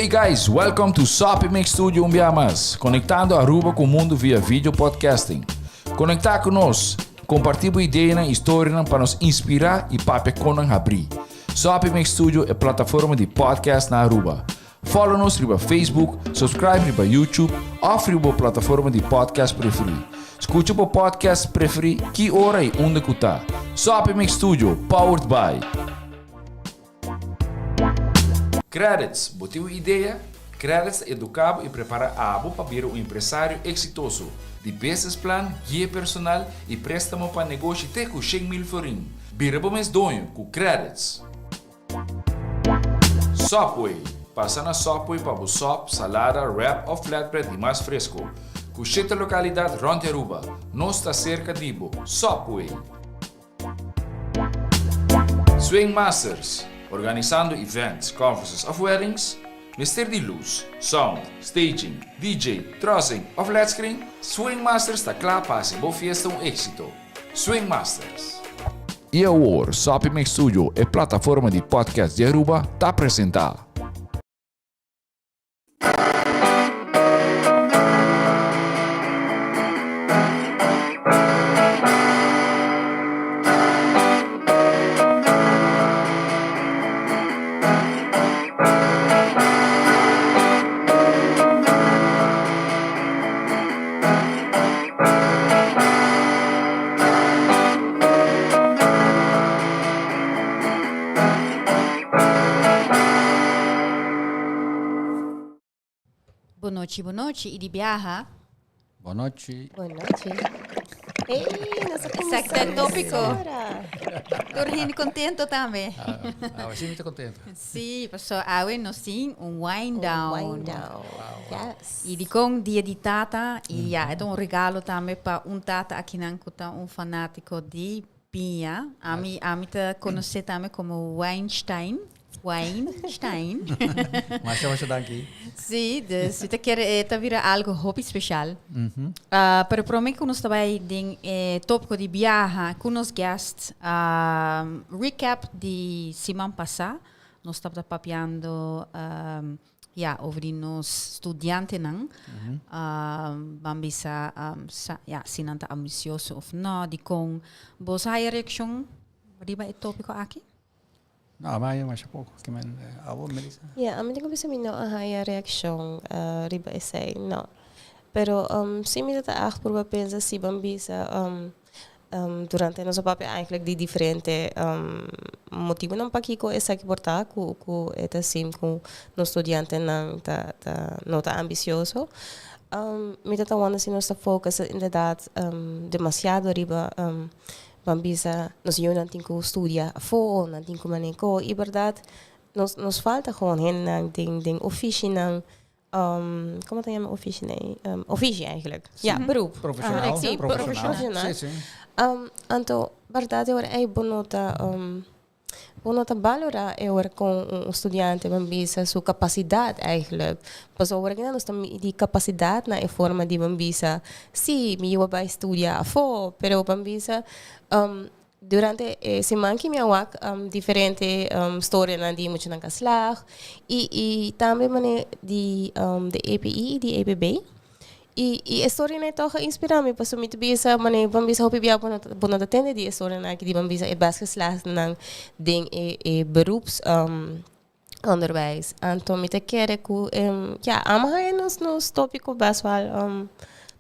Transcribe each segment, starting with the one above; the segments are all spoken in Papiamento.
Hey guys, welcome to Soppy Mix Studio un bia mas, conectando Aruba cu mundo via video podcasting. Conecta cu nos, comparti bo ideanan y storianan pa nos inspira y papia con nan habri. Soppy Mix Studio e plataforma di podcast na Aruba. Follow nos riba Facebook, subscribe riba YouTube of riba bo plataforma di podcast preferi. Scucha bo podcast preferi ki ora y unda cu ta. Soppy Mix Studio, powered by. Credits, bo tin un idea? Credits ta educa bo y prepara abo pa bira un empresario exitoso. Di business plan, guia personal y prestamo pa negoshi te cu 100,000 florin. Bira bo mes doño cu Credits. Subway, Pasa na Subway pa bo sop, salada, wrap of flatbread di mas fresco. Cu shete localidad rond di Aruba. Nos ta cerca di bo. Subway! Swing Masters, Organisando events, conferences of weddings? Mester di luz, sound, staging, DJ, trussing of led screen? Swing Masters ta cla pa haci bo fiesta un exito. Swing Masters. Y awor, Soppy Mix Studio, e plataforma di podcast di Aruba, ta presenta. Bonochi, bonochi y di biaha. Bonochi. Bonochi. Hey, nos a cuminsa Exacto, tópico. ahora. Tur hende contento tambe. Ah, ah, sí, mi ta contento. Sí, paso awe nos tin un wind down. Wind down. Yes. Y di con dia di tata y ya, e ta un regalo tambe pa un tata akinan cu ta un fanatico di piña. Ami, ami ta conoce tambe como Weinstein. Weinstein. Masha, masha danki. Sí, dus si ta kere e ta bira algo hopi special. Ah, pero prome cu nos ta bay den e topico di biaha cu nos guest, ah, recap di siman pasa. Nos tabata papiando, ah, ya, over di nos studiantenan. Ah, ban bisa, ah, sa, ya, si nan ta ambicioso of no, dicon. Boso haya reaccion riba e topico aki? No, a mi a masha poko. Ke men abo, Melissa? Ja, ami tin ku bisa mi no a haya reakshon riba esei, no. Pero si mi ta ta echt purba pensa si ban bisa durante nos a papia eigenlijk di diferente motibunan pakiko esaki por ta ku ku e ta sim ku nos studiantenan ta ta no ta ambisioso. Mi ta ta wonder si nos ta focus inderdaad demasiado riba Ban bisa nos yunan tin ku studia afó, nan tin ku maneko i bèrdat nos nos falta gewoon hendenan den den ofishinan, komo ta yama ofishi nei? Ofishi eigenlijk, ja, beroep. Profeshonal, Sí, profeshonal. profeshonal. Sí, sí. Anto bèrdat e ora ei bo no ta Bo no ta balora e ora con un studiante ban bisa su capacidad eigenlijk. Pasobra ora kinan nos ta midi capacidad na e forma di ban bisa, si, mi yu a bay studia afo, pero ban bisa durante e siman ki mi a wak diferente storianan di muchanan ka slag y y tambe mane di de EPI y di EPB. I i e storianan ei tòg a inspirá mi pasobra mi ta bisa manera bo a bisa hopi bia bo no bo no ta tende di e storianan aki di bo a bisa e bes geslaagdenan den e e beroeps onderwijs. Anto mi ta kere ku ya amo haña nos nos tópiko bes wèl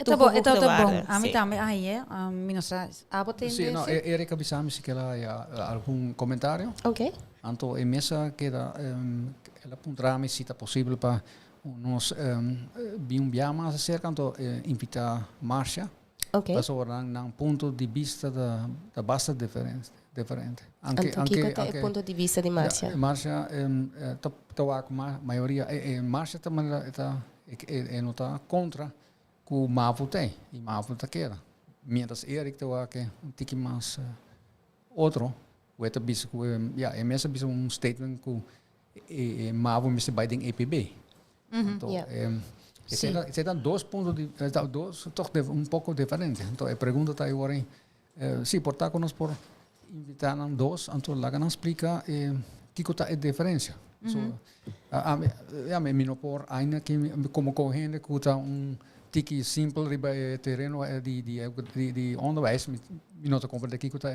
E ta bon, e ta toegevoegde bon. waarde. Ami Sí. tambe a hañ'é. Mi no sa, abo tende Sí, no, ese? Eric a bisa mi si kel a haya algun komentario. Oké. Anto e mes a keda, el a puntra mi si ta posibel pa Nos bin un bia mas acerca anto invita Marcia. Ok. Pasobra nan nan punto di bista ta ta basta diferente diferente. Anto kiko ta e punto di bista di Marcia? Ja, Marcia ta ta wak ma mayoria e Marcia ta manera e ta e no ta contra cu Mavo t'ey y Mavo ta keda. Mientras Eric ta wak un tiki mas otro cu e ta bisa cu ya e mes a bisa un statement cu E mavo mester bai den EPB. Anto, Ja. esei ta, esei ta dos punto di, ta dos toch de, un poco diferente. Anto e pregunta ta awor ei, si por ta cu nos por invita nan dos, anto laga nan splica kiko ta e diferencia. So, ami, ja, mi no por ainda cu como cu hende cu ta un tiki simpel riba e tereno di onderwijs, mi no ta comprende kico ta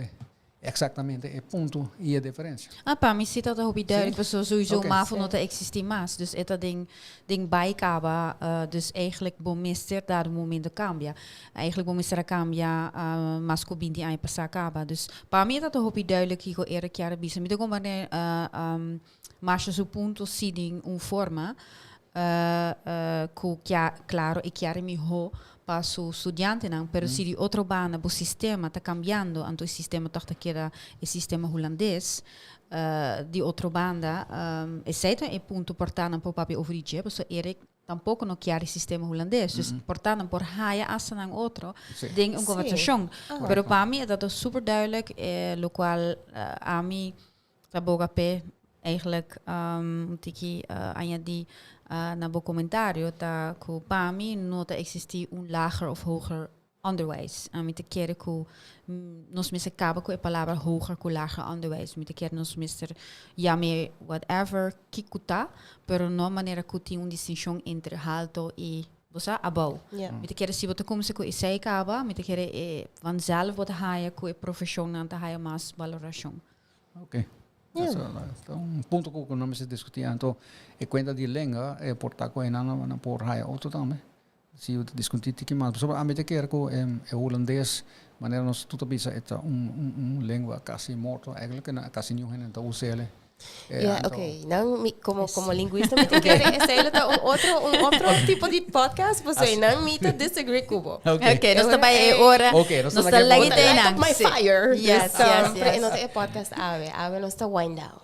exactamente e punto y e diferencia. Ah, pa mi si ta hopi duidelijk. Paso sowieso MAVO no ta existi mas. Dus e ta den bay caba. Dus eigenlijk bo mester dado momento cambia. Eigenlijk bo mester a cambia mas cu 20 aña pasa caba. Dus pa mi ta hopi duidelijk kico Eric kier a bisa. Mi ta comprende Marcia su punto si den un forma cu claro e kier miho pa su studiantenan, pero si di otro banda bo sistema ta cambiando, anto e sistema toch ta keda e sistema Hulandes, di otro banda, esey ta e punto por ta nan por papia over di dje, pasobra Eric tampoco no kier e sistema Hulandes, dus por ta nan por haya hasta nan otro den un conversacion. Pero pa mi e ta super duidelijk, locual ami ta boga p'e eigenlijk un tiki añadi na bo comentario ta cu pa mi no ta existi un lager of hoger onderwijs. Ami ta kere cu nos mester caba cu e palabra hoger cu lager onderwijs. Mi ta kere nos mester yam'e whatever kico ta, pero no manera cu tin un distincion entre halto y bo sa abou. Mi ta kere si bo ta cuminsa cu esey caba, mi ta kere e vanzelf bo ta haya cu e profesionnan ta haya mas valoracion. Ok. Ta un punto ku no mester diskutí. Anto e kuenta di lenga e por ta ku einan nan por haya otro tambe. Si ta diskutí tiki mas. Pasobra ami ta kere ku e hulandes manera nos tur ta bisa e ta un lengua kasi morto. Eigenlijk kasi niun hende ta us'el. Ja, oké. Nan mi como linguista mi ta kere esei lo ta un otro tipo di podcast, pues nan mi ta disagree ku bo. Ok, nos ta bai e ora. Ok, nos ta nos ta lagi lagi Light up my fire. Yes. Pero e no ta e podcast awe. Awe nos ta wind down.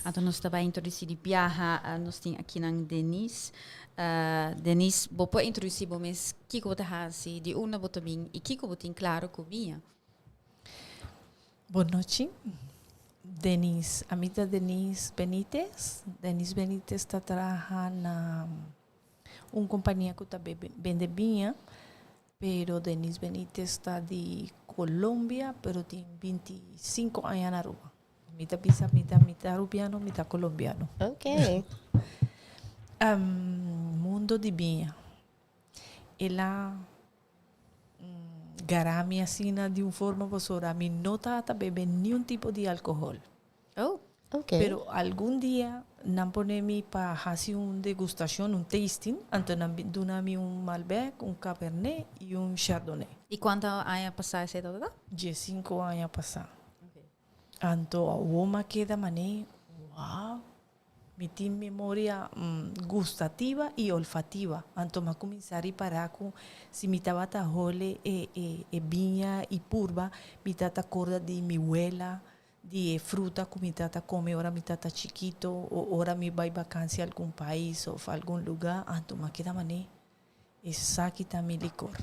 Anto nos ta bai introduci di biaha, nos tin aki nan Denise. Denise, bo por introduci bo mes, kiko bo ta hasi, di unda bo ta bin i kiko bo tin klaro ku biña? Bon nochi. Denise, ami ta Denise Benitez. Denise Benitez ta traha na un compania cu ta bende biña, pero Denise Benitez ta di Colombia, pero tin 25 aña na Aruba. Mi ta bisa mitad mitad arubiano, mitad colombiano. Mundo di biña. El a gara mi asina di un forma pasobra mi no tabata bebe niun tipo di alcohol. Pero algun dia nan pone mi pa haci un degustacion, un tasting, anto nan duna mi un Malbec, un Cabernet y un Chardonnay. I cuanto aña pasa esey tabata? 15 aña pasa. Anto awor m'a keda manera, wow, mi tin memoria gustativa y olfativa. Anto m'a cuminsa ripara cu si mi tabata hole e biña y purba, mi tata corda di mi wela, di e fruta cu mi tata come ora mi tata chikito o ora mi bay vakantie algun pais of algun lugar. Anto m'a keda manera, esaki ta mi licor.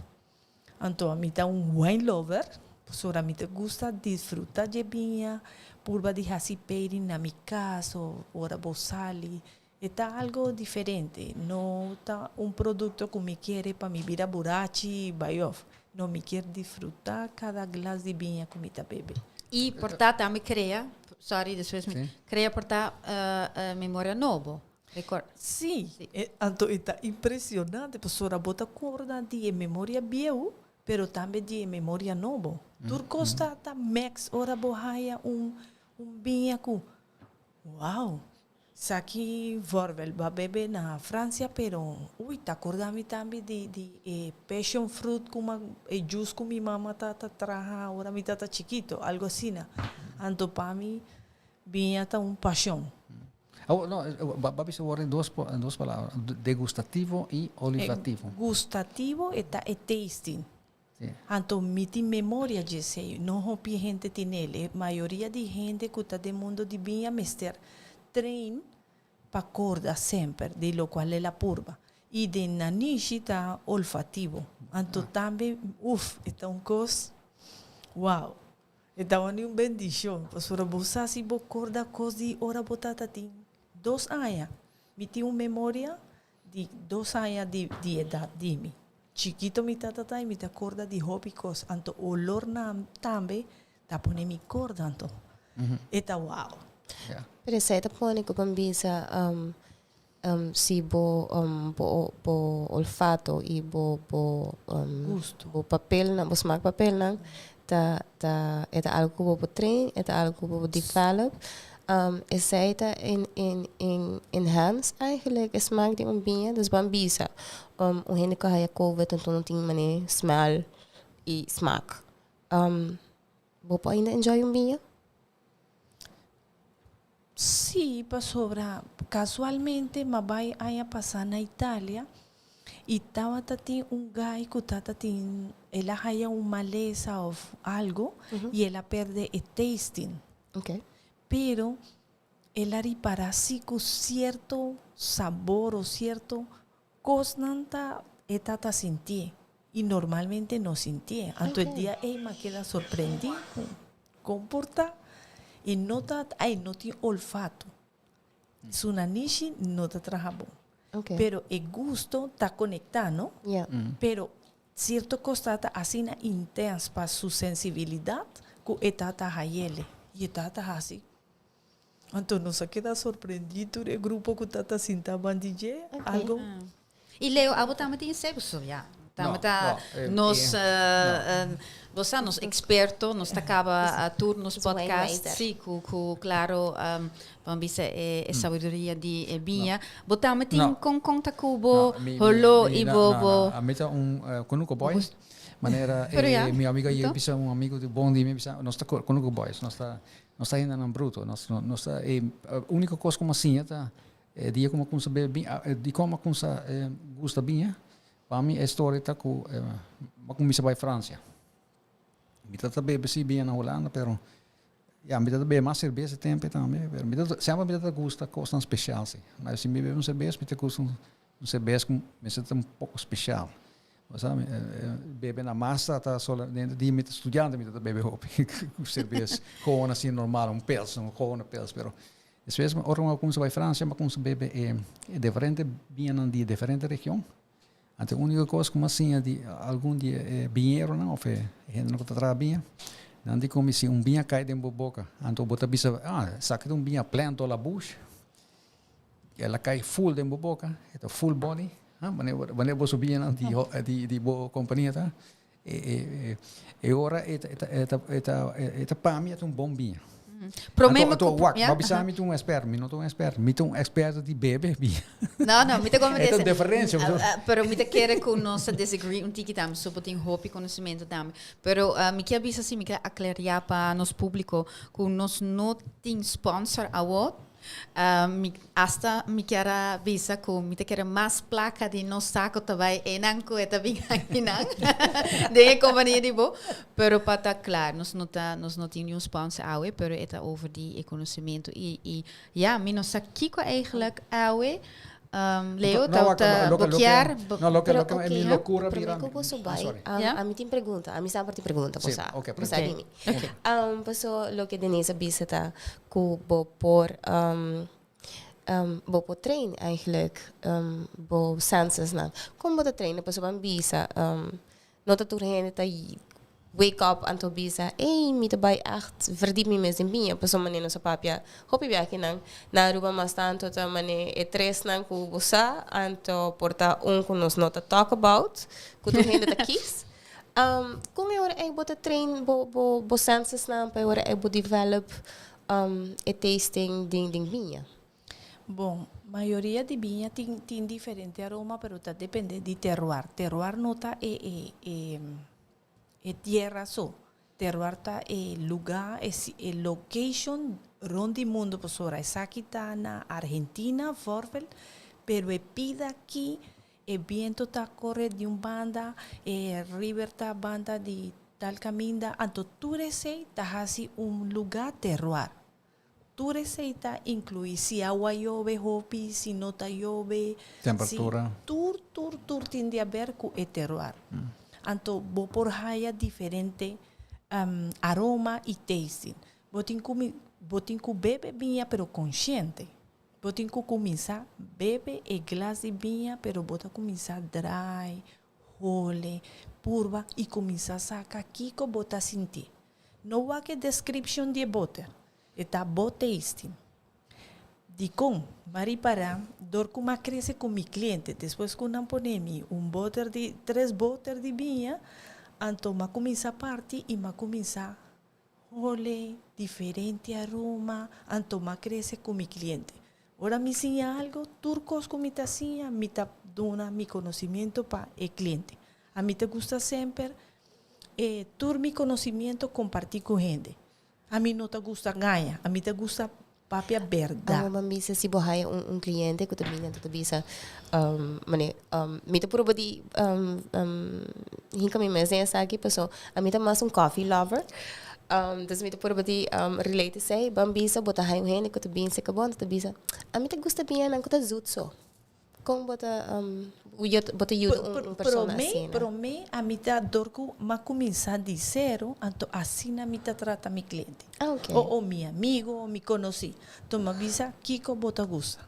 Anto mi ta un wine lover, pasobra mi ta gusta disfruta di e biña, purba di haci pairing na mi cas o ora bo sali. E ta algo diferente, no ta un producto cu mi kier pa mi bira burachi y bay off. No, mi kier disfruta cada glas di biña cu mi ta bebe. I por ta tambe crea, sorry, despues mi, crea por ta memoria nobo. Record. Si, anto e ta impresionante, pasobra bo ta corda di e memoria bieu, pero tambe di e memoria nobo. Tur cos ta mix ora bo haya un biña cu, wow, esaki voorbeeld, bo a bebe na Francia, pero, uy, ta corda mi tambe di e passion fruit cu e juice cu mi mama ta traha ora mi tata chikito, algo asina. Anto pa mi, biña ta un pasion. Oh, no, bo a bisa awor dos palabra, degustativo y olfativo. Gustativo e ta e tasting. Anto mi tin memoria di esey, no hopi hende tin ele. Mayoria di hende cu ta den mundo di biña mester train pa corda semper di locual el a purba. Y den nanishi ta olfativo. Anto tambe, uf, e ta un cos, wow. E tabata un bendicion. Pasobra bo sa si bo corda cos di ora bo tata tin 2 aña. Mi tin un memoria di 2 aña di edad di mi. Chikito mi tata ta y mi ta corda di hopi cos. Anto olor nan tambe ta pone mi corda anto. E ta wow. Pero esey ta pone cu ban bisa si bo bo bo olfato y bo bo Gusto. bo papelnan, bo smaakpapelnan ta ta e ta algo cu bo por train, e ta algo cu bo por develop. Esey ta en en en enhance eigenlijk e smaak di un biña. Dus ban bisa un hende cu a haya covid anto no tin mane smell y smaak. Bo por ainda enjoy un biña? Sí, pasobra casualmente m'a bai aña pasá na Italia y tabata tin un guy cu tata tin, el a haya un malesa of algo y el a perde e tasting. Pero el a ripara si cu cierto sabor o cierto cosnan ta e tata sintié y normalmente no sintié. Anto e dia ey m'a keda sorprendí cu con por ta y no ta, ay no tin olfato. Su nanishi no ta traha bon. Pero e gusto ta conecta, no? Pero cierto cos ta ta asina intens pa su sensibilidad cu e ta ta hayele y e ta ta haci. Anto nos a keda sorprendí tur e grupo ku ta ta sinta bandi dje, algo. I Leo, abo tambe tin esei? Pasobra ya, tambe ta nos, bo sa, nos eksperto, nos ta kaba tur nos podcast, sí, ku, ku klaro, ban bisa e sabiduria di e biña. Bo tambe tin kon kon ta ku bo holó i bo bo. Ami ta un kunuku boy, manera mi amigo a bisa un amigo di bon di mi bisa, nos ta kunuku boys, nos ta Nos ta hendenan bruto. Nos nos ta e úniko kos ku mi a siña ta e dia ku mi a kumsa bebe biña, dikon mi a kumsa gusta biña, pa mi e storia ta ku mi a kuminsa bai Fransia. Mi ta ta bebe si biña na Hulanda pero ya mi ta ta bebe mas serbes e tempo tambe pero mi ta semper mi ta ta gusta kosnan spesial si. Ma si mi bebe un serbes mi ta gusta un serbes ku mester ta un poko spesial. Bo sa, mi bebe na mas ta ta solamente di mi ta studiante mi ta ta bebe hopi serbes gewoon asina normal, un pils, un gewone pils, pero despues ora mi a cuminsa bai Francia mi a cuminsa bebe e diferente biñanan di diferente region, anto e unico cos cu mi a siña di algun di e biñeronan of e hendenan cu ta traha biña, nan di cu mi si un biña cay den bo boca anto bo ta bisa ah esaki ta un biña plein door la bouche. El a kai full den bo boka, e ta full body, ha, wanneer wanneer bo su biñanan di di di bo kompania ta, e e e e ora e ta e ta e ta e ta e ta pa mi e ta un bon biña. Prome Anto anto wak, bo a bisa mi ta un expert, mi no ta un expert, mi ta un experto di bebe biña. No, no, mi ta E ta un diferencia. Pero mi ta kere ku nos ta disagree un tiki tambe, so bo tin hopi konosementu tambe. Pero mi kier bisa si, mi kier aklariá pa nos públiko ku nos no tin sponsor awor. Mi hasta mi kier a bisa ku mi ta kere mas plaka di nos sako ta bai einan ku e ta bin akinan den e kompania di bo. Pero pa ta kla, nos no ta, nos no tin niun sponsor awe, pero e ta over di e konosementu i i ya, mi no sa kiko eigenlijk awe Leo ta ta bo kier. No, loke loke mi lokura bira. Prome ku boso bai, ami tin pregunta, ami semper tin pregunta, bo sa, bo sa di mi. Paso loke Denise a bisa ta ku bo por bo por train eigenlijk bo sensesnan. Kon bo ta train? Pasobra bo a bisa no ta tur hende ta wake up anto bisa ey mi ta bai echt verdiep mi mes den biña pasobra manera nos a papia hopi bia akinan na Aruba mas tanto ta mane e tresnan ku bo sa anto por ta un ku nos no ta talk about ku tur hende ta kis. Kon e ora ei bo ta train bo bo bo sensesnan pa e ora ei bo develop e tasting den den biña? Bon, mayoria di biña tin tin diferente aroma pero ta depende di terroir. Terroir no ta e e e e tierra so. Terroir ta e luga, e si e location rond di mundo pasobra esaki ta na Argentina, voorbeeld, pero e pida aki E biento ta kore di un banda, e river ta banda di tal kaminda, anto tur esei ta hasi un lugá terroir. Tur esei ta inkluí si awa yobe hopi, si no ta yobe, si Temperatura. tur, tur, tur tin di aber ku e terroir. Anto bo por haya diferente aroma i tasting. Bo tin ku bo tin ku bebe biña pero konsiente. Bo tin ku kuminsá bebe e glas di biña, pero bo ta kuminsá drai, hole, purba i kuminsá saka kiko bo ta sinti. No wak e deskripshon di e boter, e ta bo tasting. Dikon? M'a ripará dor ku m'a krese ku mi kliente, despues ku nan pone mi un boter di tres boter di biña, anto m'a kuminsá parti i m'a kuminsá hole diferente aroma, anto m'a krese ku mi kliente. Ora mi siña algu, tur kos ku mi ta siña, mi ta duna mi konosimiento pa e kliente. Ami ta gusta semper e tur mi konosimiento kompartí ku hende. Ami no ta gusta gaña, ami ta gusta papia berdad. Amo ban bisa si bo haya un un cliente cu ta bini anto ta bisa um mane um mi ta prueba di um um hinca mi mes den esaki paso ami ta mas un coffee lover um dus mi ta prueba di um relate esey ban bisa bo ta haya un hende cu ta bini cerca bo anto ta bisa ami ta gusta biñanan cu ta zoet so. Kon bo ta bo ta yuda un persona asina? Prome ami ta dor ku m'a kuminsá di sero, anto asina mi ta trata mi kliente. O mi amigo o mi konosí. Anto m'a bisa kiko bo ta gusta?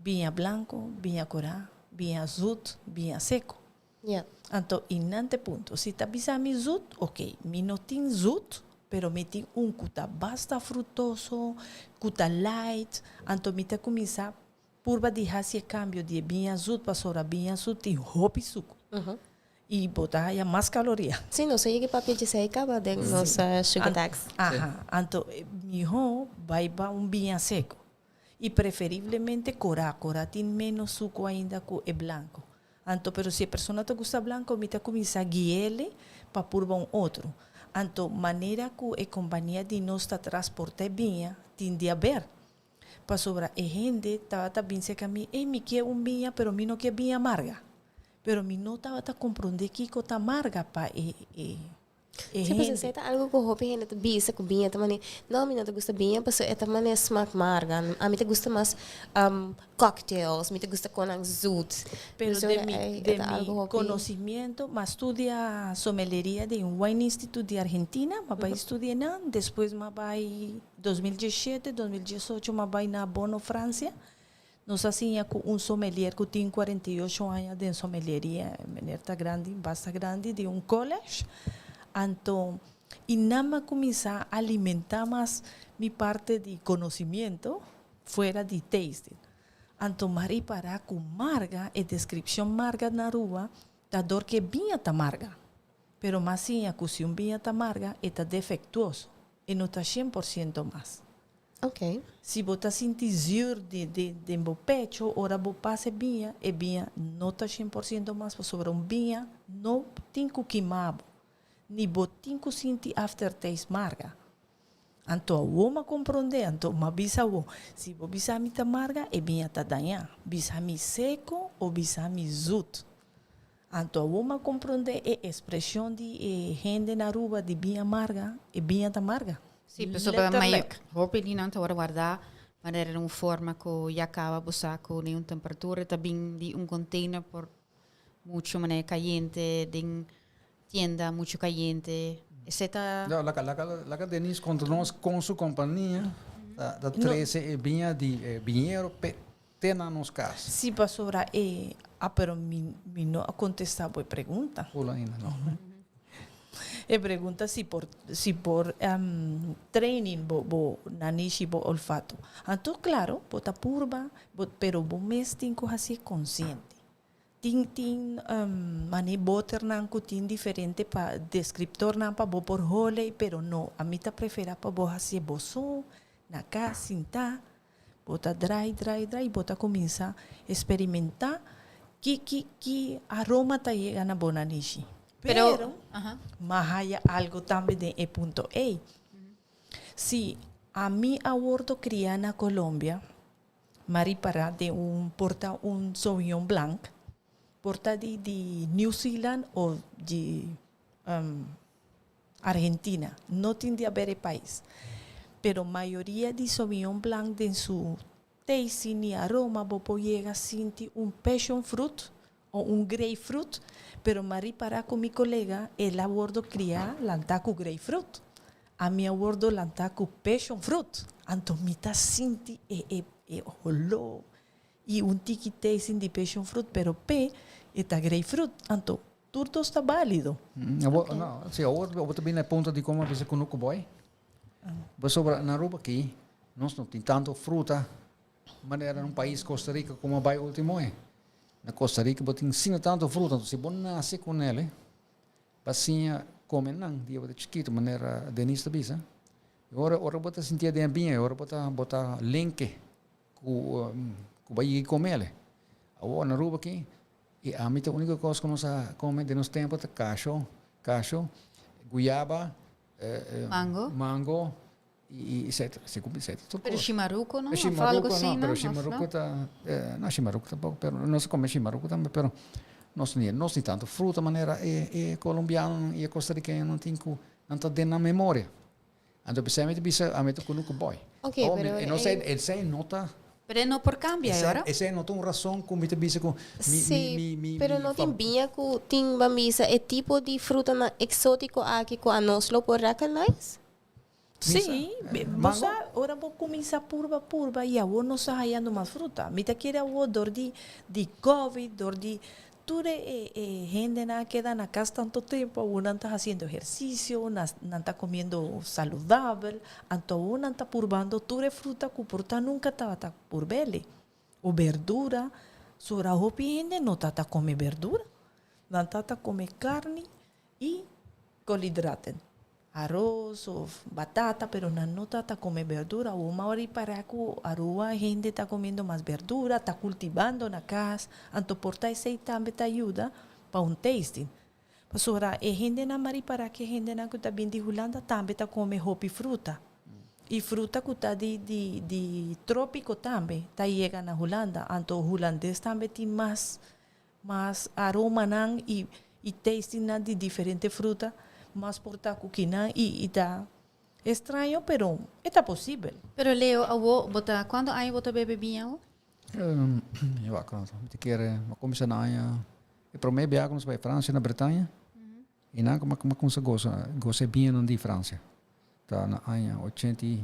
Biña blanko, biña korá, biña zut, biña seko. Anto i nan ta e punto. Si ta bisa mi zut, ok, mi no tin zut, pero mi tin un ku ta basta frutoso, ku ta light, anto mi ta kuminsá Purba di hasi e kambio di e biña zut pasobra biña zut tin hopi suku i bo ta haya mas kaloria. Sí, nos a yega e papia djesei kaba den nos sugar tax. Aha, anto mihó bai pa un biña seko i preferiblemente korá, korá tin ménos suku ainda ku e blanko. Anto pero si e persona ta gusta blanko mi ta kuminsá gui'ele pa purba un otro. Anto manera ku e kompania di nos ta transportá e biña tin di haber. Pasobra e hende tabata bin serka mi, Ey, mi kier un biña, pero mi no kier biña marga. Pero mi no tabata komprondé kiko ta marga pa e e e Sí, pasobra hende. esei ta algu ku hopi hende ta bisa ku biña ta manera, no, mi no ta gusta biña pasobra e ta manera smak marga. Ami ta gusta mas cocktails, mi ta gusta kon nan zoet. Pero Pasobra den mi ey e den ta mi algu hopi. konosimiento, m'a studia someleria den Wine Institute di Argentina, m'a bai studia nan, despues m'a bai 2017, 2018 m'a bai na Bono, Francia. Nos a siña cu un sommelier cu tin 48 aña den sommelieria. E meneer ta grandi, basta grandi, di un college. Anto, y nan m'a cuminsa alimenta mas mi parte di conocimiento fuera di tasting. Anto m'a ripara cu marga, e descripcion marga na Aruba, ta dor cu e biña ta marga. Pero m'a siña cu si un biña ta marga, e ta defectuoso. E no ta 100% mas. Si bo ta sinti zuur di di den bo pecho ora bo pasa e biña, e biña no ta 100% mas pasobra un biña no tin ku kima bo, ni bo tin ku sinti aftertaste marga. Anto awor m'a komprondé, anto m'a bisa awor, si bo bisa mi ta marga, e biña ta dañá. Bisa mi seko o bisa mi zut. Anto awor m'a comprende e expresion di e hende na Aruba di biña marga, e biña ta marga. Sí, pasobra Letterlijk. Hopi di nan ta worde warda manera den un forma cu ya caba bo sa cu den un temperatura ta bin di un container por mucho manera cayente den tienda mucho cayente. Esey ta. No, laga, laga, laga Denise conta nos con su compania ta, ta trece e biña di e biñero pe Te na nos cas. Si pasobra e a pero mi mi no a contesta bo e pregunta. Hola ainda no. E pregunta si por si por training bo bo nanishi bo olfato. Anto claro bo ta purba bo pero bo mes tin cu hacié consciente. Tin tin mane boternan cu tin diferente pa descriptornan pa bo por hole pero no ami ta prefera pa bo hacié bo so na cas sinta Bo ta drai, drai, drai, bo ta kuminsá eksperimentá ki, ki, ki aroma ta yega na bo nanishi. Pero, m'a haya algu tambe den e punto ei. Si ami a wordo kriá na Colombia, m'a ripará den un, por ta un Sauvignon Blanc, por ta di, di New Zealand o di Argentina, no tin di haber e pais. Pero mayoria di Sauvignon Blanc den su tasting ni aroma bo por yega sinti un passion fruit o un grapefruit, pero m'a ripara cu mi colega el a wordo cria lanta cu grapefruit, ami a wordo lanta cu passion fruit, anto mi ta sinti e e e olor y un tiki tasting di passion fruit pero p'e e ta grapefruit, anto Tur dos ta bálido. Awor, no, si, awor bo ta bini na e punto di como a bisa kunuku boy. Pasobra na Aruba aki nos no tin tanto fruta. Manera un pais Costa Rica como bai ultimo e. Na Costa Rica bo tin sina tanto fruta, si bo nace con ele, pa siña come nan dia bo ta chikito, manera Denise ta bisa. Ora ora bo ta sinti den biña, ora bo ta linke cu cu bo a yega come ele. Awor na Aruba aki, y ami ta unico cos cu nos a come den nos tempo ta casho, casho, guyaba, Mango. Mango y etcetera. Etcetera, tur Pero cos. shimaruco no? Of algo Shimaruco así, no, no? pero Of shimaruco no? ta, no shimaruco tampoco, pero nos a come shimaruco tambe, pero nos ni, nos ni tanto fruta manera e e colombianonan y e costarriqueñonan tin cu nan ta den nan memoria. Anto pesey mi ta bisa ami ta cunucu boy. Ok, Oh, pero mi, e no esey, e esey no ta Pero e no por cambia Esey, ahora? esey no ta un razon cu mi ta bisa cu mi, mi, Sí, mi, mi, pero mi no tin fam- biña cu tin ban bisa e tipo di frutanan exotico aki cu anos lo por recognize? Sí, Misa, bo mango? sa, ora bo cuminsa purba purba y awor nos ta hayando mas fruta. Mi ta kere awor dor di di covid, dor di tur e e e hendenan a keda na cas tanto tempo, awor nan ta haciendo ehercicio, nan nan ta comiendo saludabel, anto awor nan ta purbando tur e fruta cu por ta nunca tabata purb'el. O berdura, sora hopi hende no ta ta come berdura, nan ta ta come carni y koolhydraten. Aros of batata pero nan no ta ta come berdura awor ma ora para cu Aruba hende ta comiendo mas berdura ta cultivando na cas anto por ta esey tambe ta yuda pa un tasting pasobra e hendenan ma ripara cu e hendenan cu ta bin di Hulanda tambe ta come hopi fruta y fruta cu ta di di di tropico tambe ta yega na Hulanda anto Hulandes tambe tin mas Mas aromanan y y tastingnan di diferente fruta mas por ta cu kinan y y ta extraño pero e ta posibel. Pero Leo awo bo ta cuanto aña bo ta bebe biña awo? Mi wak mi ta kere mi a cuminsa na aña e prome biaha cu nos bai Francia na Bretaña y nan cu mi a cuminsa gosa gosa e biñanan di Francia ta na aña 83,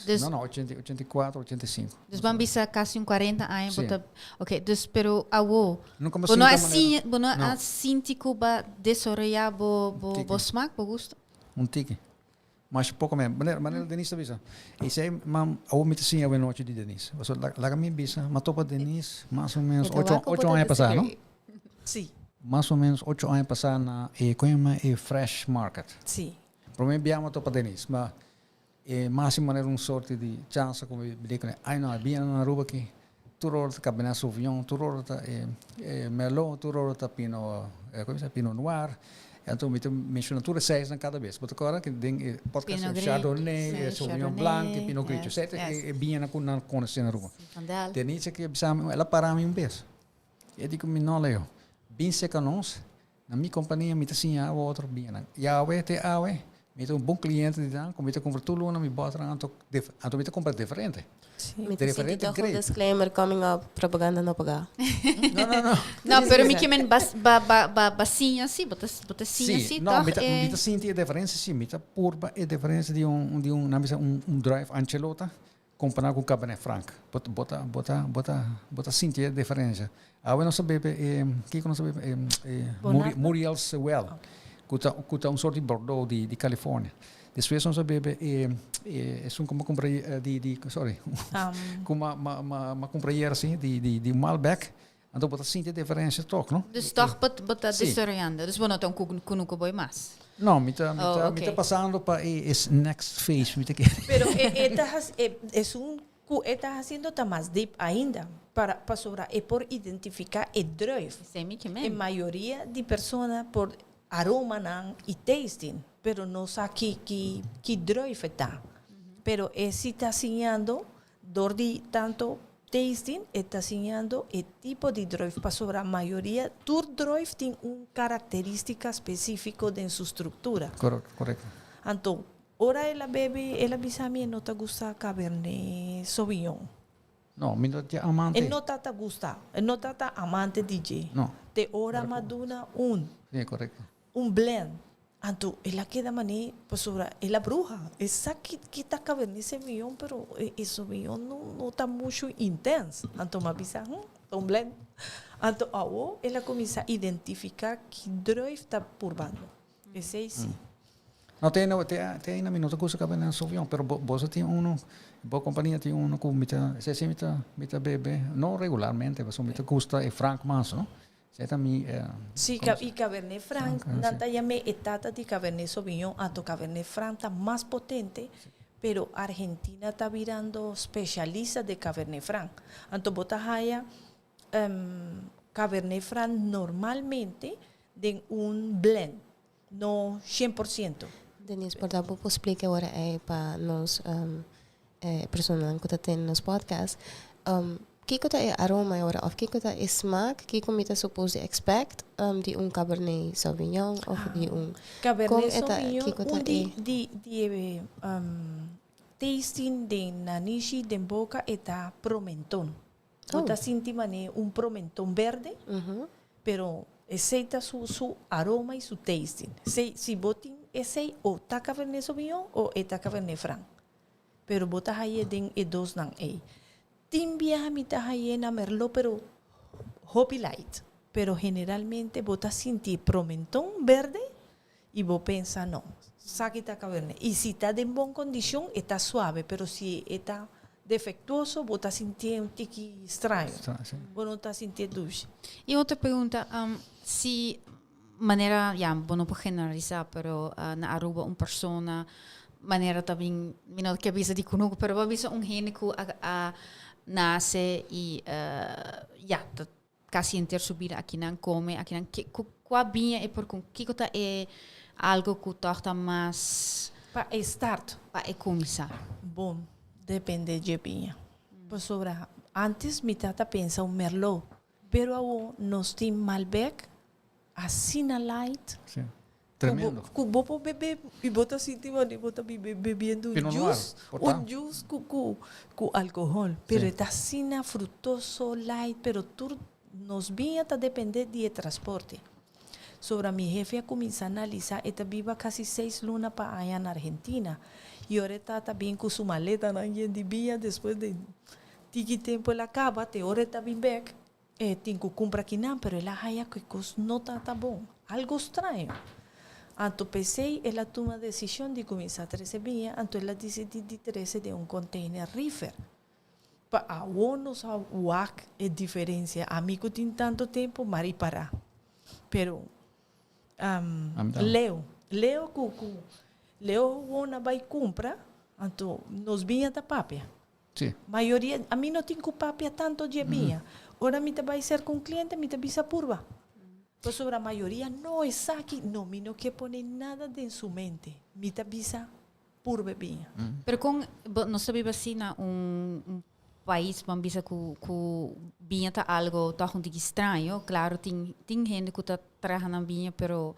Dus, no, no, 80, 84, 85. Dus ban bisa casi un 40 aña Sí. bo ta, ok, dus pero awo, Nunca bo no a sinti manera. siña, bo no No. a sinti cu ba desaroya bo, bo, Tiki. bo smaak, bo gusto? Un tiki. Mas poco men. Manera, manera Denise ta bisa. Esey, mam, awo mi ta siña awe nochi di Denise. Pasobra la, laga mi bisa, m'a topa Denise mas o menos Mi ta ocho, wak cu bo ocho ta aña pasa, no? disagree. Sí. Mas o menos ocho aña pasa na e, con yama e Fresh Market. Sí. Prome bia mi a topa Denise, ma e mas sin manera un sorte di chansa ku mi bini kuné. Ai no, a bia na Aruba aki tur ora ta Cabernet Sauvignon, tur ora ta e Merlot, tur ora ta Pinot, komo se Pinot Noir. Anto mi ta menciona tur e seisnan kada bes. Bo ta kòrda ku den e podcast Pinot Gris, Chardonnay, sí, Sauvignon Chardonnay, Blanc i Pinot Grigio. yes, Esei ta yes. e bianan ku nan konosé na Aruba. Zinfandel. Denise a bisa mi, el a para mi un bes. E di ku mi, No Leo, bin seka nos. Na mi kompania mi ta siña awe otro bianan. I awe te awe mi ta un bon kliente di nan ku mi ta kumpra tur luna mi bòternan anto anto mi ta kumpra diferente. Mi ta sinti Diferente toch un grape. disclaimer coming up, propaganda no pagá. No, no, no. No, pero mi ke men bas ba ba ba ba siña si, bo ta bo ta siña Sí, si no, toch mi ta mi e ta sinti e diferensia si, mi ta purba e diferensia di un di un nan bisa un un druif Ancelota Compará cu Cabernet Franc. Bo ta, bo ta, bo ta, bo ta, bo ta sinti e diferencia. Awe nos a bebe e, kico nos a bebe? E, e Bonarda? Muriel's Well, cu ta, cu ta un soort di Bordeaux di, di California. Despues nos a bebe e, e, esun cu mi a cumpra di, di, sorry, cu mi a, mi a, mi a cumpra ayer asi, di, di, di Malbec. Anto bo ta sinti e diferencia toch, no? Dus toch bo, bo ta Sí. desaroyando. Dus bo no ta un kunuku boy mas. No, mi ta, mi Oh, ta, mi ta oké. pasando pa e, e next phase, mi ta kere. Pero e, e ta haci, e, esun cu e ta haciendo ta mas deep ainda. Para, pasobra e por identifica e druif. Esei mi ke E men. mayoria di persona por aromanan y tasting, pero no sa ki, ki, ki druif e ta. Pero e si ta siñando Dor di tanto tasting e ta siñando e tipo di druif pasobra mayoria tur druif tin un caracteristica specifico den su structura. Correcto. Anto ora el a bebe el a bisa mi e no ta gusta Cabernet Sauvignon. No, mi no ta amante. E no ta ta gusta, e no ta ta amante di dje. No. Te ora m'a duna un. Sí, correcto. Un blend. Anto el a keda mané pasobra el a bruha. E sa ki ki ta Cabernet Sauvignon pero e e Sauvignon no no ta mucho intens. Anto m'a bisa hm, ta un blend. Anto awo el a cuminsa identifica ki druif ta purbando. Esey si. No te te te ainda mi no ta gusta Cabernet Sauvignon pero bo boso tin uno. Bo compania tin uno cu mi ta, esey mi ta bebe, no regularmente, pasobra mi ta gusta e Franc mas, no? Esey ta mi Si, y Cabernet Franc, Franc, nan ta yam'e e tata di Cabernet Sauvignon, anto Cabernet Franc ta mas potente, pero Argentina ta birando specialista di Cabernet Franc. Anto bo ta haya Cabernet Franc normalmente den un blend, no 100%. Denise, por bo por splica awor ey pa nos personanan cu ta tene nos podcast. Kico ta e aroma awor of kico ta e smaak, kico mi ta supposed to expect di un Cabernet Sauvignon of di un Cabernet Con eta, Sauvignon, kico ta un di, e di tasting di nanishi di boca e ta promenton. Oh. Bo ta sinti mane un promenton berde, pero esey ta su aroma y su tasting. Si bo tin esey o ta Cabernet Sauvignon o e ta Cabernet Franc. Pero bo ta haye den e dos nan ey. Tin biaha mi ta haye na Merlot, pero hopi light. Pero generalmente bo ta sinti promenton berde y bo pensa: "No, esaki ta Cabernet". Y si ta den bon condicion, ta suave, pero si ta defectuoso, bo ta sinti un tiki straño. Bo no ta sinti dushi. Y otro pregunta, si manera, ja, bo no por generalisa, pero na Aruba un persona, manera tambe, mi no kier bisa di cunucu, pero bo bisa un hende cu a nace y ja, ta casi henter su bida aki nan come, aki nan, cua biña e por con, kico ta e algo cu toch ta mas Pa start. Pa e cuminsa? Bon, depende di biña. Pasobra antes mi tata pensa un Merlot, pero awo nos tin Malbec asina light. Si. Tremendo. Cu bo por bebe y bo ta sinti mane bo ta bebiendo un Pinot Noir, juice, por ta. un juice cu alcohol, pero ta asina frutoso, light, pero tur nos biña ta depende di transporte. Sobre mi jefe a cuminsa analisa, e ta biba casi 6 luna pa aña na Argentina. Y ora ta bin cu su maleta nan di biña, despues di tiki tempo el a caba, te ora ta bin back, tin cu cumpra akinan, pero el a haya cu cos no ta bon. Algo straño. Anto p'esey, el a tuma decision di cuminsa trece biña, anto el a dicidi di trece den un container reefer. Pa awo nos a wak e diferencia. Ami cu tin tanto tempo, m'a ripara. Pero Ami tambe. Leo cu Leo wona bay cumpra, anto nos biña ta papia. Mayoria, ami no tin cu papia tanto di biña. Ora mi ta bay ser cu cliente, mi ta bisa: "Purba". Pasobra mayoria no esaki, no, mi no kier pone nada den su mente. Mi ta bisa: "Purba biña". Pero con nos ta biba asina na un pais, ban bisa cu biña ta algo toch un tiki straño. Claro, tin hende cu ta traha na biña, pero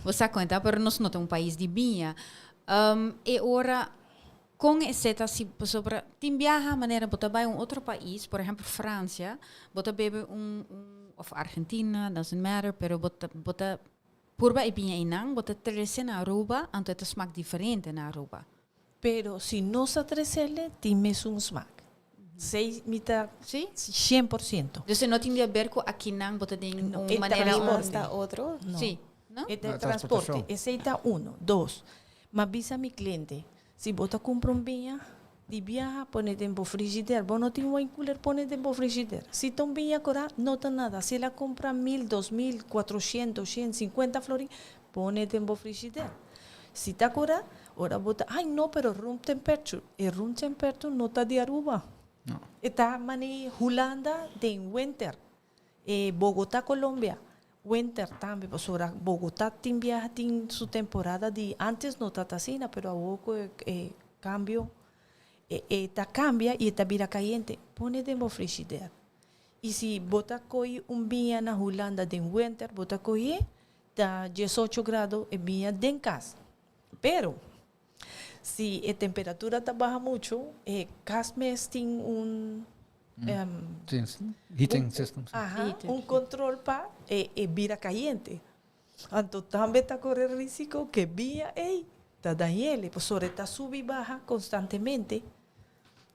bo sa conta, pero nos no ta un pais di biña. E ora con esey ta si sobre tin biaha manera bo ta bay un otro pais, por ehempel Francia, bo ta bebe un of Argentina, doesn't matter, pero bo ta purba e biña einan, bo ta trece na Aruba, anto e smaak diferente na Aruba. Pero si no sa trecele, tin mesun smaak. Esey mi ta Si? 100%. Dus no tin di haber cu akinan bo ta den No, un e manera transporte. Hasta otro. No. Si, no? E No, transporte. transportacion. Esey ta uno. Dos. M'a bisa mi cliente, si bo ta cumpra un biña, di biaha, pone den frigidaire. Bo no tin wine cooler, pone den frigidaire. Si ta un biña cora, no ta nada. Si el a cumpra 1000, 2000, 400, 150 florin, pone den frigidaire. Si ta cora, ora bo ta, "Ay no, pero room temperature". E room temperature no ta di Aruba. No. Ta mane Hulanda den winter. Bogotá, Colombia, winter tambe. Pasobra Bogotá tin biaha tin su temporada di antes no ta asina, pero awo cambio ta cambia y ta bira cayente. Pone den frigidaire. Y si bo ta coy un biña na Hulanda den winter, bo ta coy ta 18 grado e biña den cas. Pero si e temperatura ta baha mucho, cas mes tin un Si, heating system. Si. Aha, Heating. un control pa e bira cayente. Anto tambe ta core riesgo cu biña ey ta dañ'e, pasobra ta subi baha constantemente.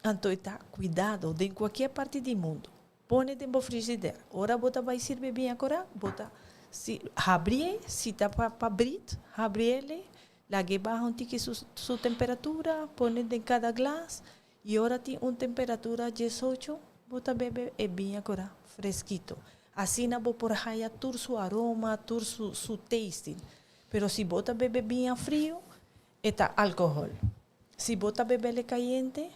Anto ta cuidado den cualkier parti di mundo. Pone den frigidaire. Ora bo ta bay sirbi biña cora, bo ta si habri, si ta pa brit, habri. Lag'e baha un tiki su su temperatura, pone den cada glas y ora tin un temperatura 18, bo ta bebe e biña cora fresquito. Asina bo por haya tur su aroma, tur su su tasting. Pero si bo ta bebe biña frio, e ta alcohol. Si bo ta bebele cayente,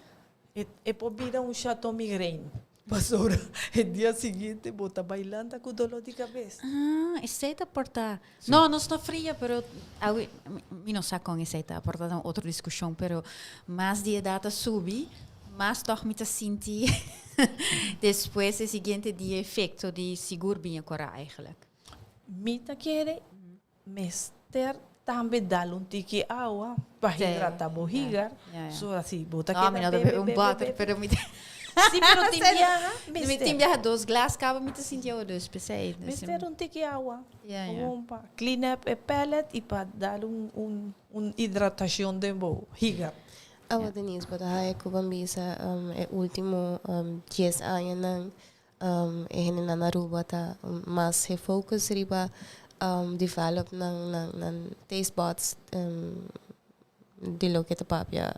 e e por bira un Chateau Migraine. Pasobra e dia siguiente bo ta bai lanta cu dolor di cabes. Ah, esey ta por ta. No, nos no fria, pero awe mi no sa con esey ta. Por ta un otro discusion, pero mas di edad ta subi, mas toch mi ta sinti despues e siguiente dia efecto di sigur biña cora eigenlijk. Mi ta kere mester tambe dal un tiki awa pa hidrata bo higar. So asi bo ta keda bebe bebe un bottle, pero mi Si, pero tin biaha mester. Mi tin biaha dos glas caba mi ta sinti awa dus pesey. Mester un tiki awa. Gewoon pa clean up e palate y pa dal un un un hidratacion den bo higar. Awa Denise, bo ta haya cu bo a bisa e ultimo 10 añanan E hendenan na Aruba ta mas he focus riba develop nan nan taste buds di loke ta papia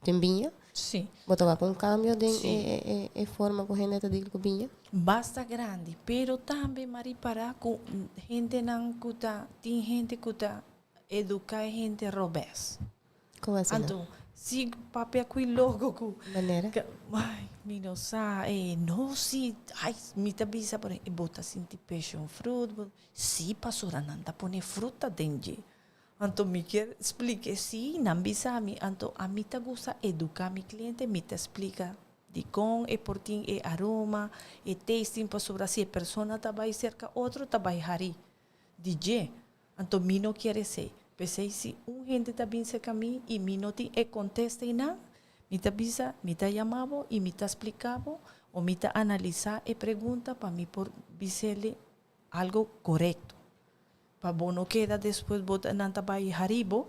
den biña. Sí. Bo ta wak un cambio den e e forma cu hende ta deal cu biña? Basta grandi, pero tambe m'a ripara cu hendenan cu ta tin hende cu ta educa e hende robes. Kon asina? Anto, si papia ku e logo ku. Manera? Ai, mi no sa, e no si, ai, mi ta bisa por e bo ta sinti passion fruit, bo, si pasobra nan ta pone fruta den dje. Anto mi kier splika si, nan bisa mi, anto ami ta gusta eduka mi kliente, mi ta splika dikon e por tin e aroma, e tasting, pasobra si e persona ta bai serka otro ta bai hari di dje. Anto mi no kier esei. P'esei si un hende ta bin serka mi i mi no tin e kontesta einan, mi ta bisa, mi ta yama bo i mi ta splika bo o mi ta analisá e pregunta pa mi por bis'ele algo korekto. Pa bo no keda despues bo ta nan ta bai hari bo,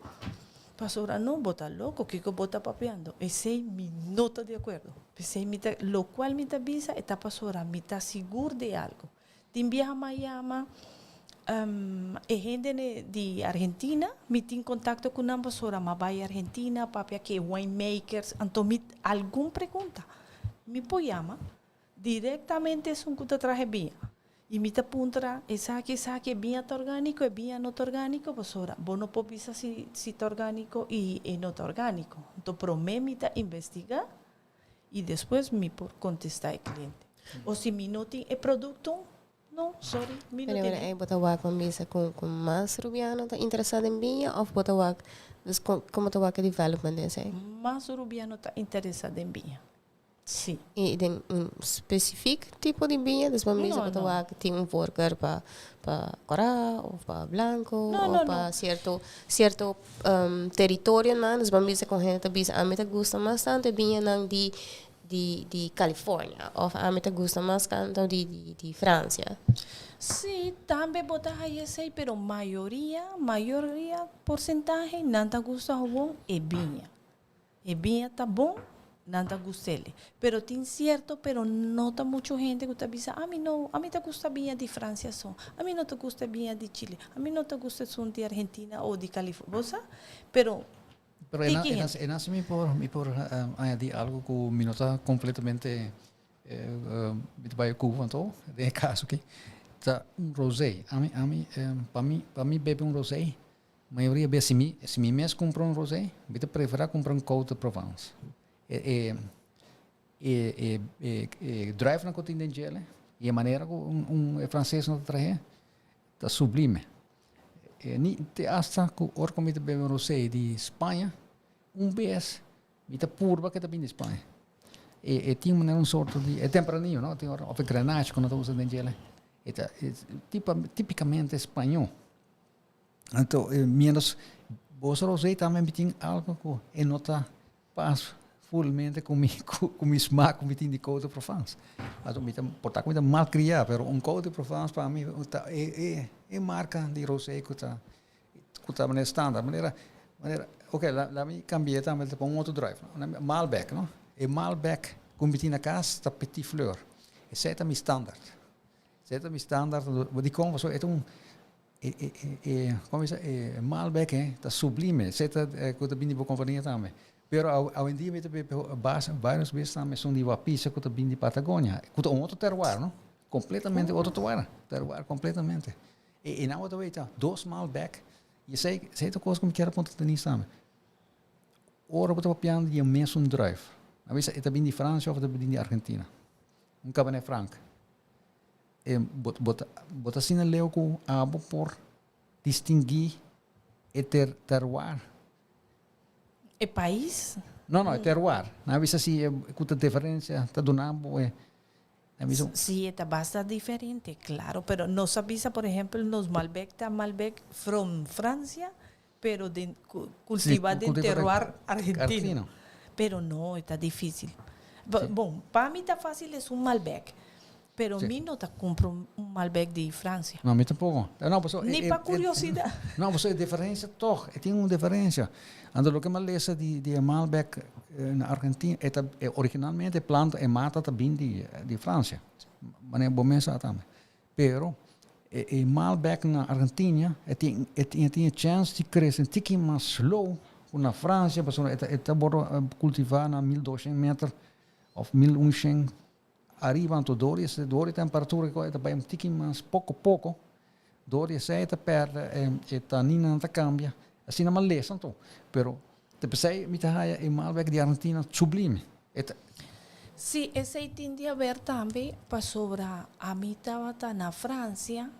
pasobra no, bo ta loko, kiko bo ta papiando? Esei mi no ta di akuerdo. P'esei mi ta, lokual mi ta bisa e ta pasobra mi ta sigur di algo. Tin biaha m'a yama e hende di Argentina, mi tin contacto cu nan pasobra m'a bay Argentina papia cu e winemakers, anto mi algun pregunta mi por yama directamente esun cu ta traha e biña y mi ta puntra esaki esaki e biña ta organico e biña no ta organico pasobra bo no por bisa si si ta organico y e no ta organico, anto prome mi ta investiga y despues mi por contesta e cliente. O si mi no tin e producto, no, sorry, mi no Pero tene. ey bo ta wak ban bisa cu cu mas Rubiano ta interesa den biña of bo ta wak dus con como ta wak e development den esey? Mas Rubiano ta interesa den biña, si. Y den un specifiek tipo di biña? Dus ban bisa No, bo ta no. wak tin un voorkeur pa pa cora of pa blanco No, of no, pa no. cierto cierto teritorionan, dus ban bisa con hende ta bisa ami ta gusta mas tanto e biñanan di di di California of ami ta gusta mas tanto di di di Francia. Sí, tambe bo ta haya esey, pero mayoria, mayoria porcentahe nan ta gusta gewoon e biña. E biña ta bon, nan ta gust'el. Pero tin cierto, pero no ta mucho hende cu ta bisa, ami no, ami ta gusta biña di Francia so, ami no ta gusta biña di Chile, ami no ta gusta esun di Argentina o di California, bo sa? Pero Pero e na, tiki e na, hende. e na si mi por, mi por añadi algo cu mi no ta completamente mi ta bai Cuba anto, den e caso aki, ta un rosé. Ami, ami, pa mi, pa mi bebe un rosé, Mayoria bes si mi si mi mes cumpra un rosé, mi ta prefera cumpra un Côte de Provence. E e e e e e druifnan cu tin den djele y e manera cu un un e francesnan ta trahe ta sublime. E ni te hasta cu ora cu mi ta bebe un rosé di Spaña, un bes mi ta purba ke ta bini di Spaña. E e tin manera un sorto di e tempranillo no, tin ora of e grenache cu nan ta usa den djele e ta e tipo tipicamente spañó. Anto, mientras boso rosé tambe mi tin algo ku e no ta pas fulmente ku mi ku mi smak ku mi tin di Côte de Provence. Anto mi ta por ta ku mi ta malkriá, pero un Côte de Provence pa mi ta e e e marka di rosé ku ta ku ta manera standaard. Manera manera oke la mi kambi'é tambe ta pon un otro druif Malbec no, e Malbec ku mi tin na kas ta Petit Fleur. Esei ta mi standaard. Esei ta mi standaard. Dikon? Pasobra e ta un. E e e e como bisa e Malbec eh ta sublime. Esei ta cu ta bini di bo compania tambe. Pero awendia mi ta bebe bas varios bes tambe esun di Wapisa cu ta bini di Patagonia. Cu ta un otro terroir no. Completamente otro terroir. Terroir completamente. E e nan bo ta weta dos Malbec y esei esei ta cos cu mi kier a puntra Denise tambe. Ora bo ta papiando di e mesun druif. A bisa e ta bini di Francia of e ta bini di Argentina. Un Cabernet Franc. E bo bo ta bo ta asina leu ku abo por distinguí e ter terroir. E pais? No, no, e terroir. Nan a bisa si e ku ta diferencia ta duna bo e nan a bisa. Si e ta basta diferente, claro, pero nos a bisa por ehempel nos Malbec ta Malbec from Francia, pero den cultiva den terroir argentino. Pero no, e ta dificil. Bon, pa mi ta facil es un Malbec, pero mi no ta cumpra un Malbec di Francia. No, mi tampoco. No, paso, Ni pa curiosidad. No, paso e diferencia toch, e tin un diferencia. Anto loke mi a lesa di di e Malbec na Argentina, e ta originalmente e planta, e mata ta bin di di Francia. Manera bo mes sa tambe. Pero e e Malbec na Argentina e tin e tin e tin e chance di crece un tiki mas slow ku na Francia pasobra e ta e ta wòrdu kultivá na 1200 meter òf 1100 ariba anto dor di esei dor di temperatura e ta bai un tiki mas poko poko dor di esei e ta pèrdè e e taninanan ta kambia asina mi a lesa anto pero te p'esei mi ta haya e Malbec di Argentina sublime e ta. Sí, esei tin di haber tambe pasobra ami tabata na Francia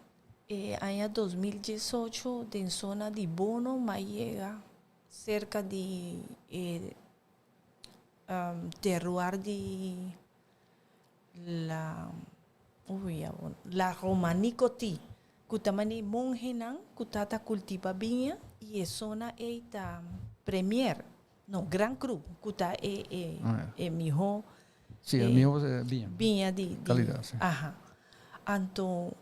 e aña 2018 den zona di Bono m'a yega serka di e terroir di la uy la Romanicoti ku ta mane monhenan ku ta ta kultiva biña i e zona ei ta premier. No, Gran Cru, ku ta e e e mihó Sí, e mihó biña. Biña di di Kalidat, sí. Aha. Anto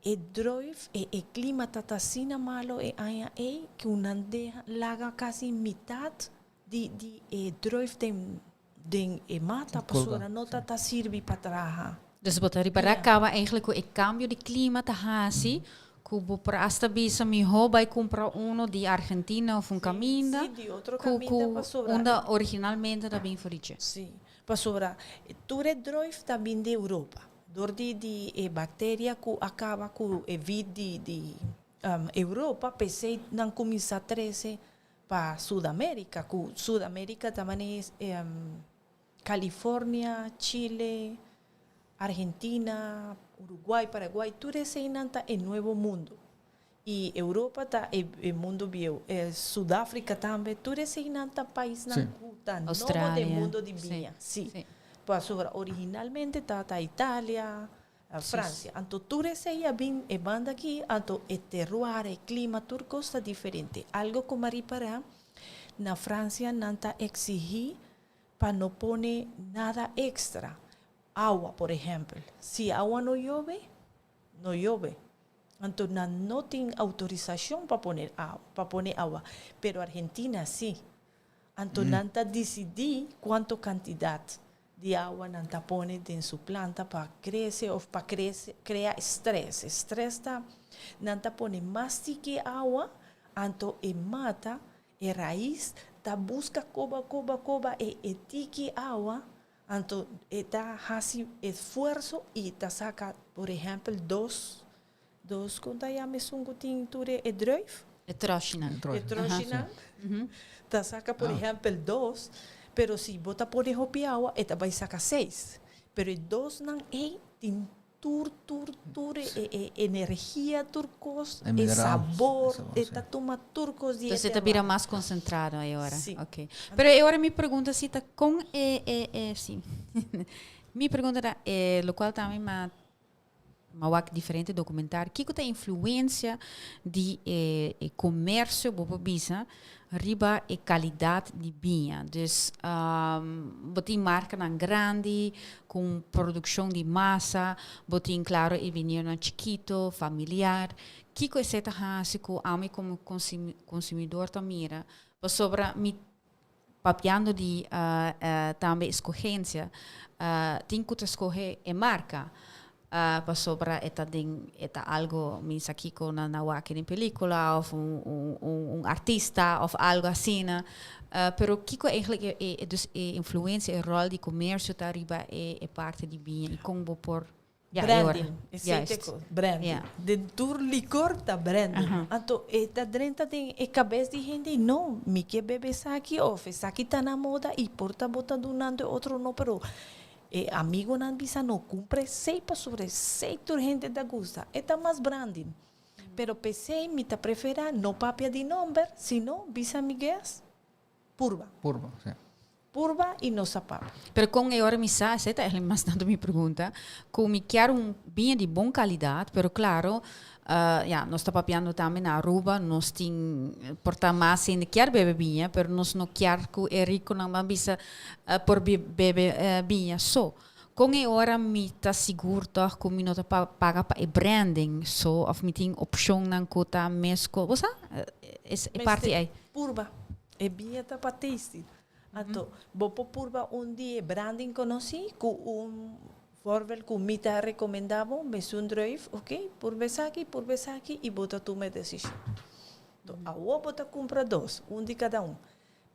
e druif, e e klima ta ta asina malo e aña ei ku nan deha laga kasi mitat di di e druif den den e mata pasobra no ta ta sirbi pa traha. Dus bo ta ripará kaba eigenlijk ku e kambio di klima ta hasi ku bo por asta bisa mihó bai kumpra uno di Argentina òf un kaminda Sí, di otro ku kaminda ku pasobra unda originalmente ta bin for di dje. Sí, pasobra tur e druif ta bin di Europa dor di di e bakteria ku a kaba ku e vid di di Europa p'esei nan kuminsá trese pa Sudamerica, cu Sudamerica ta mane California, Chile, Argentina, Uruguay, Paraguay, tur eseinan ta e nuevo mundo. Y Europa ta e e mundo bieu, Sudafrica tambe, tur eseinan ta paisnan cu ta nobo den mundo di biña. Si. Pasobra originalmente ta Italia, Francia. Anto tur esei a bin e banda aki, anto e terroir, e clima, tur cos ta diferente. Algo cu mi a ripara, na Francia nan ta exigi pa no pone nada extra. Awa, por ehempel. Si awa no yobe, no yobe. Anto nan no tin autorisacion pa pone awa, pa pone awa. Pero Argentina si. Anto nan ta dicidi cuanto cantidad di awa nan ta pone den su planta pa crece of pa crece crea stress. E stress ta nan ta pone mas tiki awa anto e mata e rais ta busca coba coba coba e e tiki awa anto e ta haci esfuerzo y ta saca por ehempel dos dos con ta yama esun cu tin tur e druif? E troshinan. E troshinan ta saca por ehempel dos, pero si bo ta pone hopi awa e ta bay saca seis. Pero e dosnan ey tin tur tur tur e e energia tur cos, e sabor, e ta tuma tur cos di e Entonces e ta bira mas concentrado e ora. Si. Ok. Pero e ora mi pregunta si ta con e e e si. Mi pregunta ta e locual tambe mi a Ma wak diferente documentario. Kiko ta influencia di e, e comercio, bo por bisa, riba e calidad di biña? Dus, bo tin marcanan grandi, cu produccion di masa, bo tin, claro, e viñedonan chikito, familiar. Kiko esey ta haci cu ami como consumidor ta mira? Pasobra mi papiando di tambe escogencia, tin cu ta scoge e marca. Pasobra e ta den e ta algo mi sa kiko nan a wak den pelicula of un un un artista of algo asina. Pero kiko eigenlijk e e dus e influencia e rol di comercio ta riba e e parti di biña y con bo por ya e ora. Branding, esey ta e Juist. cos, branding. Ja. Den tur licor ta branding. Anto e ta drenta den e cabes di hende y no, mi ke bebe esaki of esaki ta na moda y por ta bo ta dunando e otro no pero E amigonan bisa no cumpra esey pasobra esey tur hende ta gusta. E ta mas branding. Pero p'esey mi ta prefera no papia di nomber, sino bisa mi guest, purba. Purba, si. Purba y no sa papia. Pero con e ora mi sa, esey ta eigenlijk mas tanto mi pregunta, cu mi kier un biña di bon calidad, pero claro, Ya, nos ta papiando tambe na Aruba, nos tin por ta mas hende kier bebe biña, pero nos no kier ku e riconan ban bisa por bebe biña so. Con e ora mi ta sigur toch ku mi no ta paga pa e branding so of mi tin opcionnan ku ta mesco, bo sa? Es e parti ei. Purba, e biña ta pa tasting. Anto, bo por purba un di e branding conoci cu un voorbeeld cu mi ta recomenda bo, mesun druif, ok, purba esaki, purba esaki y bo ta tuma e decision. Anto, awo bo ta cumpra dos, un di cada un,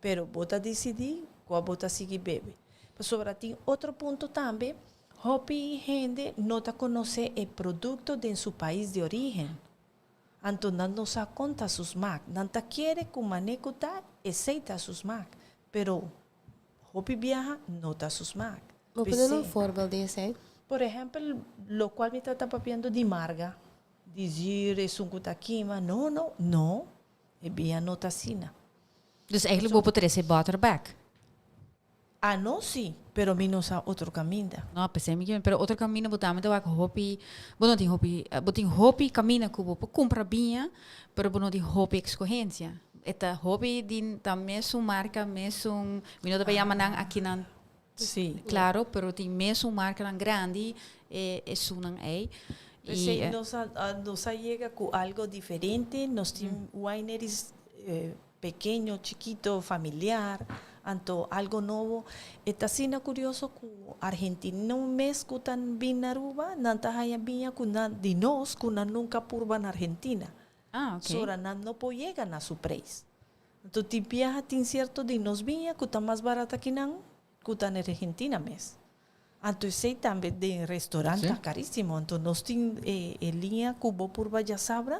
pero bo ta dicidi cua bo ta sigui bebe. Pasobra tin otro punto tambe, hopi hende no ta conoce e producto den su pais di origen. Anto nan no sa kon ta su smak. Nan ta kere ku mane ku ta, esei ta su smak. Pero hopi biaha no ta su smak. Bo por duna un voorbeeld di esei? Por ehempel, lokual mi ta ta papiando di marga, di zuur, esun ku ta kima. No, no, no, e bia no ta asina. Dus eigenlijk bo por trese boter bek? Ah no si, pero mi no sa otro caminda. No, p'esei mi kier, pero otro caminda bo tambe ta wak hopi, bo no tin hopi, bo tin hopi caminda cu bo por cumpra biña, pero bo no tin hopi escogencia. E ta hopi di ta mesun marca, mesun, mi no ta bay yama nan akinan Si. claro, pero tin mesun marcanan grandi, e esunnan ey. P'esei nos a nos a yega cu algo diferente, nos tin wineries Pekeño, chikito, familiar, anto algo nobo. E ta asina curioso cu Argentino mes cu ta bin na Aruba, nan ta haya biña cu nan di nos cu nan nunca purba na Argentina. Ah, ok. Sora nan no por yega na su prijs. Anto tin biaha tin cierto di nos biña cu ta mas barata ki nan cu ta na Argentina mes. Anto esey tambe den restaurant ta carísimo. Anto nos tin e e liña cu bo purba djasabra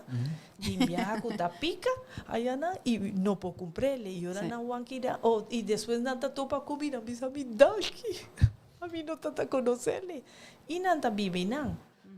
di biaha cu ta pica aya nan y no por cumprele. Y ora nan wan keda oh y despues nan ta topa cu mi nan bisa mi danki ami no ta ta conocele y nan ta biba eynan.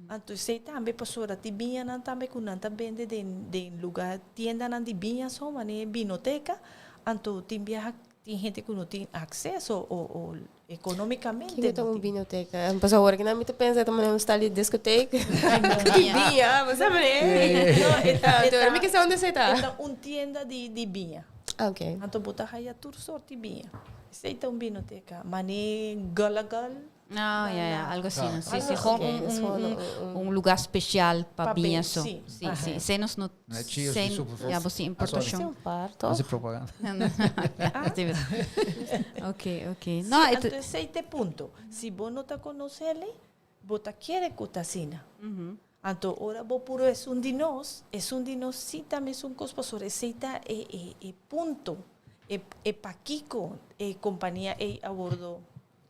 Anto esey tambe pasobra tin biñanan tambe cu nan ta bende den den lugar tiendanan di biña so manera vinoteca anto tin biaha tin hende cu no tin acceso o o Economicamente Kiko ta no un tin. binoteca? Pasobra awor ki nan mi ta pensa ta manera un stal di discoteca. Di biña, bo sa manera. No, e ta, e Anto mi ta, ke sa unda esei ta. e ta un tienda di, di biña. Ah, ok. Anto bo ta haya tur sort di biña. Esei ta un binoteca. Mane gala gal. Ah, ya, ya, algo asina. Sí, Sí, sí, gewoon Ok, un, dus un, gewoon un, un- un lugar special pa Pa biña be- so. sí. Sí, Ajá. sí. Esei nos no No es Cheers sei- di Super Ja, bo sin Sí, importacion. un par, toch? Hace propaganda. Sí, Ok, ok. No, Sí, het- anto esei ta e punto. Si bo no ta conocele, bo ta kere cu ta asina. Anto ora bo puro esun di nos, esun di nos sí ta mesun cos pasobra esei ta e, e, e punto, e, e pakico e compania ei a wordo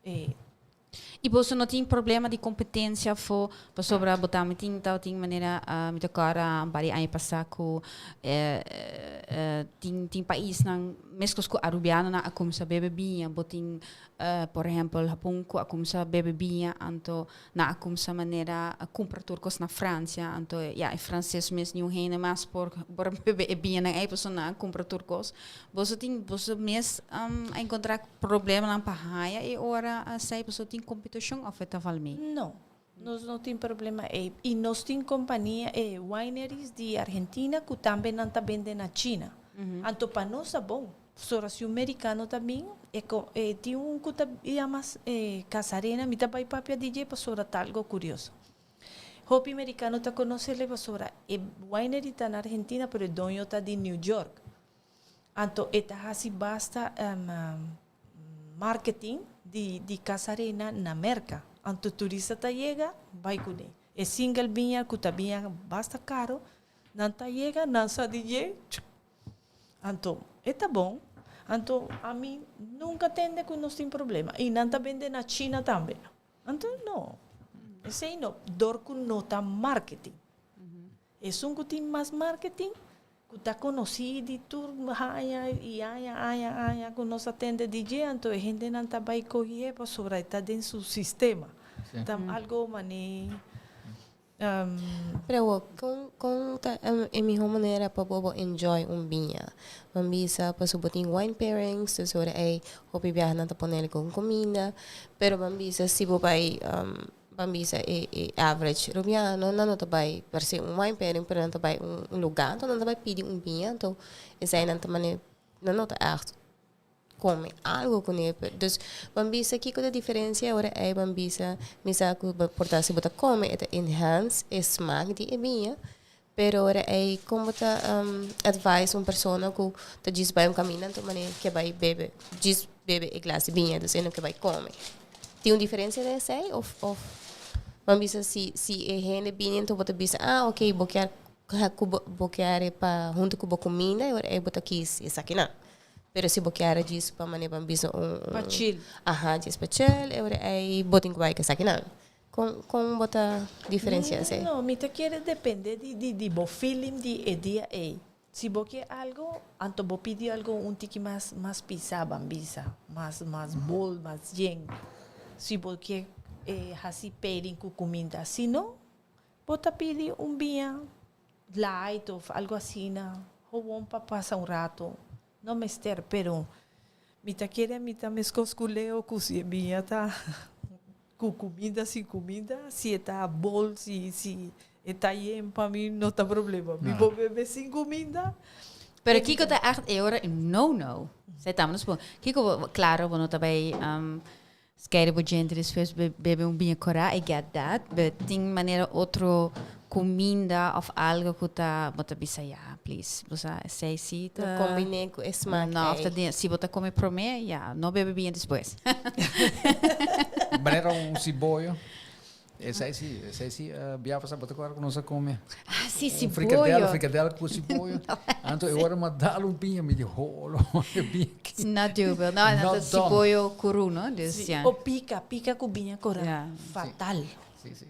e I boso no tin problema di competencia afo pasobra bo tambe tin tabatin manera mi ta acorda un par di aña pasa cu tin tin paisnan mescos cu Arubianonan a cuminsa bebe biña bo tin por ehempel Japon cu a cuminsa bebe biña anto nan a cuminsa manera a cumpra tur cos na Francia anto ya e Frances mes niun hende mas por por bebe e biñanan ey pasobra nan a cumpra tur cos boso tin boso mes a encontra Problemanan pa haya e ora esei pasobra tin competicion of e ta val mee? No, nos no tin problema ei. I nos tin compania, e wineries di Argentina cu tambe nan ta bende na China. Anto pa nos ta bon. Pasobra si un mericano ta bin, e co, e tin un cu ta yama Casarena, mi ta bay papia di dje pasobra ta algo curioso. Hopi mericano ta conocel'e pasobra e winery ta na Argentina pero e doño ta di New York. Anto e ta hasi basta marketing di di Casa Reina na Merca. Anto turista ta yega bai kuné. E single biña ku ta biña basta karo, nan ta yega, nan sa di dje, anto e ta bon. Anto ami nunka tende ku nos tin problema. I nan ta bende na China tambe. Anto no, esei no, dor ku no ta marketing. Esun ku tin mas marketing, ku ta konosí di tur aña i aña, aña, aña ku nos a tende di dje, anto e hendenan ta bai kohié pasobra e ta den su sistema. Ta algo manera. Pero awor, kon kon ta e mihó manera pa bo bo enjoy un biña? Bo bisa pasobra bo tin wine pairings, dus ora ei hopi biaha nan ta pone algun kuminda, pero bo bisa si bo bai Ban bisa e e average Rubiano, nan no ta bai per se un wine pairing, pero nan ta bai un un lugar, anto nan ta bai pidi un biña, anto esei nan ta mane, nan no ta echt come algo cune. Dus ban bisa kico ta diferencia ora ei ban bisa mi sa cu bo por ta si bo ta come e ta enhance e smaak di e biña, pero ora ei con bo ta advise un persona cu ta djis bai un caminda anto mane ke bai bebe djis bebe e glas di biña dus e no ke bai come. Tin un diferencia den esei of of ban bisa si si e hende bini anto bo ta bisa ah ok bo kier cu bo bo kier pa hunto cu bo cuminda e ora ei bo ta kis esakinan. Pero si bo kier djis pa mane ban bisa un Pa chill. Aha djis pa chill e ora ei bo tin cu bai cu esakinan. Kon kon bo ta diferencia esei? No, mi ta kere depende di di di bo feeling di e dia ei. Si bo ke algo, anto bo pidi algo un tiki mas mas pisa, ban bisa, mas mas bol, mas yen. Si bo ke hasi pairing ku kuminda. Si no, bo ta pidi un biña light of algo asina, howon pa pasa un rato. No mester, pero mi ta kere mi ta meskos ku Leo ku si e biña ta ku kuminda sin kuminda, si e ta bol, si si e ta yen pa mi no ta problema. Mi por bebe sin kuminda. Pero kiko ta echt e ora no no? Esei ta nos punto. Kiko bo, klaro bo no ta bai Skeire bo djente despues bebe un biña kora, I get that, but tin manera otro kuminda of algo ku ta bo ta bisa ya please bo sa esei si ta No kombiné ku e smak No, of ta ei. si bo ta kome promé ya no bebe biña despues. Manera un siboyo. Esei si, esei si bia pasa bo ta kòrda ku nos a kome. Ah, si, Un frikadèl, frikadèl ku siboyo. Anto e ora m'a dal un piña, mi di holo, e biña aki. It's not doable. No, Not ta done. siboyo kuru, no? Dus, Si, ja. o pika, pika ku biña kora. Ja. Fatal. Si, si.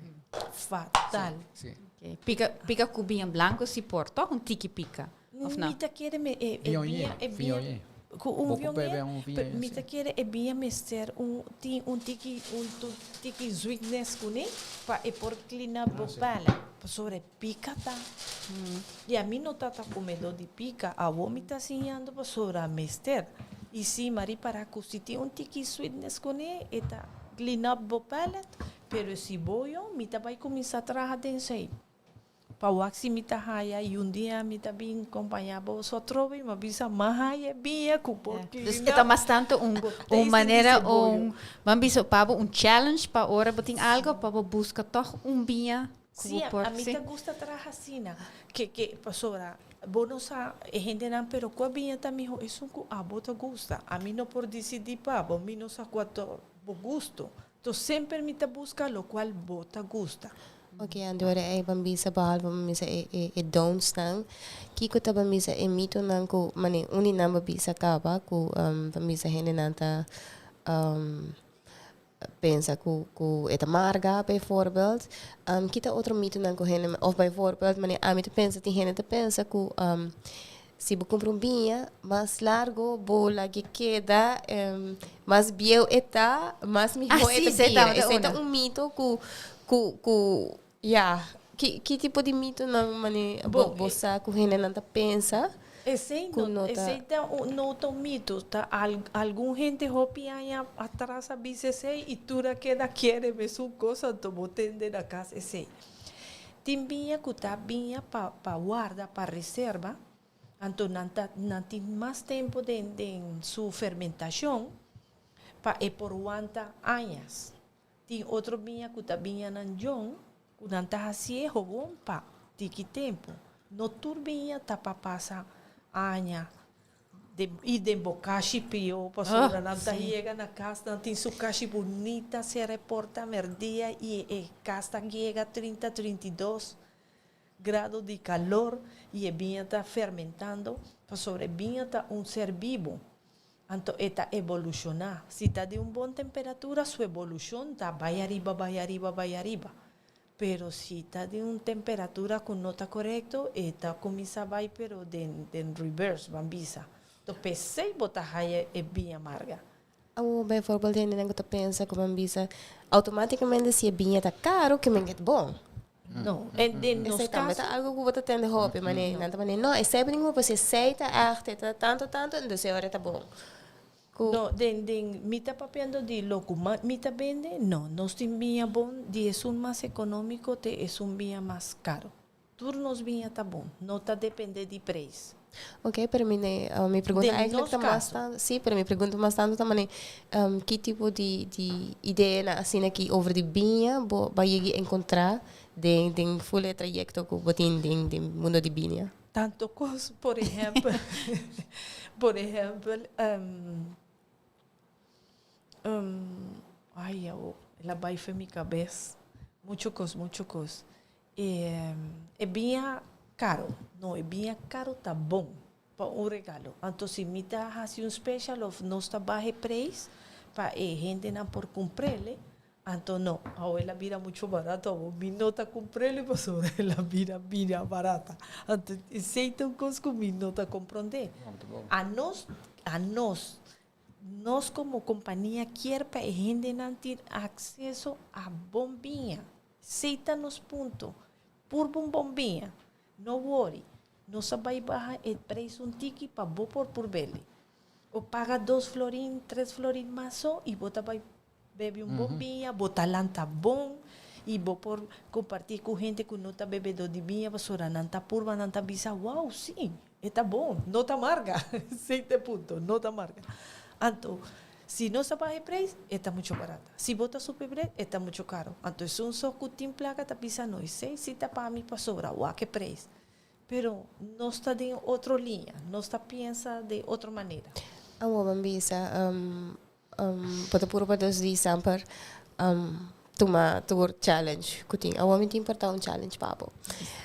Fatal. Si. Okay. Pika, pika ku biña blanko si por, toch? Un tiki pika. Of no? Mi ta kere me e, e Viognier, biña, e biña, viognier. ku un Bo por bebe viognier, un pero viognier, mi si. ta kere e biña mester un tin un tiki un tu tiki sweetness kuné pa e por clean up bo palate. Pasobra e pika ta. I ami no ta ta komedó di pika, awo mi ta siñando pasobra mester. I si m'a ripará ku si tin un tiki sweetness kuné e ta clean up bo palate, pero si boyo mi ta bai kuminsá traha den esei. Pa wak si mi ta haya y un dia mi ta bin compaña boso atrobe y mi a bisa m'a haya e biña cu por Dus clean e ta up. mas tanto un Bo un tasting di manera ceboyo. un ban bisa pa bo un challenge pa ora bo tin algo pa bo busca toch un biña cu Sí, bo por a mi sí. ta gusta traha asina ke ke pasobra bo no sa e hendenan pero cua biña ta miho esun cu abo ta gusta. Ami no por dicidi pa bo mi no sa cua ta bo gusto. Entonces semper mi ta busca locual bo ta gusta. Ok, anto ora ei ban bisa behalve ban bisa e e e don'ts nan, kiko ta ban bisa e mitonan ku mane un di nan bo bisa kaba ku ban bisa hendenan ta pensa ku ku e ta marga bijvoorbeeld. Ki ta otro mitonan ku hende òf bijvoorbeeld mane ami ta pensa tin hende ta pensa ku si bo kumpra un biña mas largo bo lag'e keda mas bieu e ta mas mihó e ta bira. Esei ta un mito ku ku ku ya ki ki tipo di mitonan mane bo bo sa ku hendenan ta pensa Esei ku no no ta esei ta un no ta un mito ta algun hende hopi aña atras a bisa esei i tur a keda kere mesun kos anto bo tende na kas esei. Tin biña ku ta biña pa pa warda, pa reserva, anto nan ta nan tin mas tempu den den su fermentashon pa e por wanta añas. Tin otro biña ku ta biñanan jong ku nan ta hasié hobon pa tiki tempu. No tur biña ta pa pasa aña. Den, i den bo kashi pió, pasobra nan ta yega na kas, nan tin su kashi bunita, sera e porta merdia i e kas ta yega 30, 32 grado di kalor i e biña ta fermentando, pasobra e biña ta un ser bibu, anto e ta evolushoná. Si ta di un bon temperatura, su evolushon ta bai ariba, bai ariba, bai ariba. Pero si ta di un temperatura ku no ta korekto, e ta kuminsá bai pero den den reverse, ban bisa. Enton p'esei bo ta haya e biña marga. Awor, bijvoorbeeld hendenan ku ta pensa ku ban bisa automáticamente si e biña ta karo ke men get bon. No, en den nos Esei tambe kaso. ta algo ku bo ta tende hopi, mane nan ta mane no, esei bo tin ku pasobra esei ta ègt, e ta tantu tantu, entonces e ora e ta bon. Ku. No, den den mi ta papiando di lo ku mi ta bende, no, nos tin biña bon di esun mas ekonómiko te esun biña mas karo. Tur nos biña ta bon, no ta depende di preis. Ok, pero mi ne, mi pregunta Den eigenlijk nos ta mas kaso. tantu, sí, pero mi pregunta mas tantu ta mane, ki tipo di di ideanan asina ki over di biña bo bo a yegi enkontrá den den ful e trayekto ku bo tin den den mundo di biña? Tanto kos, por ehèmpel, por ehèmpel, ai awo, el a bai fen mi kabes, mucho kos, mucho kos. E, e biña karo, no, e biña karo ta bon pa un regalo. Anto si mi ta hasi un special of nos ta baha e preis pa e hendenan por kumpr'el, Anto no, awo el a bira mucho barato awo mi no ta cumprele pasobra el a bira bira barata. Anto esey ta un cos cu mi no ta comprende. A nos, a nos, nos como compania kier pa e hendenan tin acceso a bon biña. Esey ta nos punto. Purba un bon biña. No worry, nos a bay baha e prijs un tiki pa bo por purbele. O paga dos florin, tres florin mas so y bo ta bay Bebe un bon biña, bo ta lanta bon i bo por kompartí ku hende ku no ta bebedó di biña pasobra nan ta purba, nan ta bisa, Wow, sí, e ta bon, no ta marga. Esei ta e punto, no ta marga. Anto, si nos ta baha e preis, e ta mucho barata. Si bo ta subi e preis, e ta mucho karo. Anto esun so ku tin plaka ta bisa, No, esei sí ta pa mi pasobra wak e preis. Pero nos ta den otro liña, nos ta piensa den otro manera. Awor bo a bisa, Bo ta puru pa dos di semper tuma tur challenge ku tin. Awor mi tin por ta un challenge pa bo.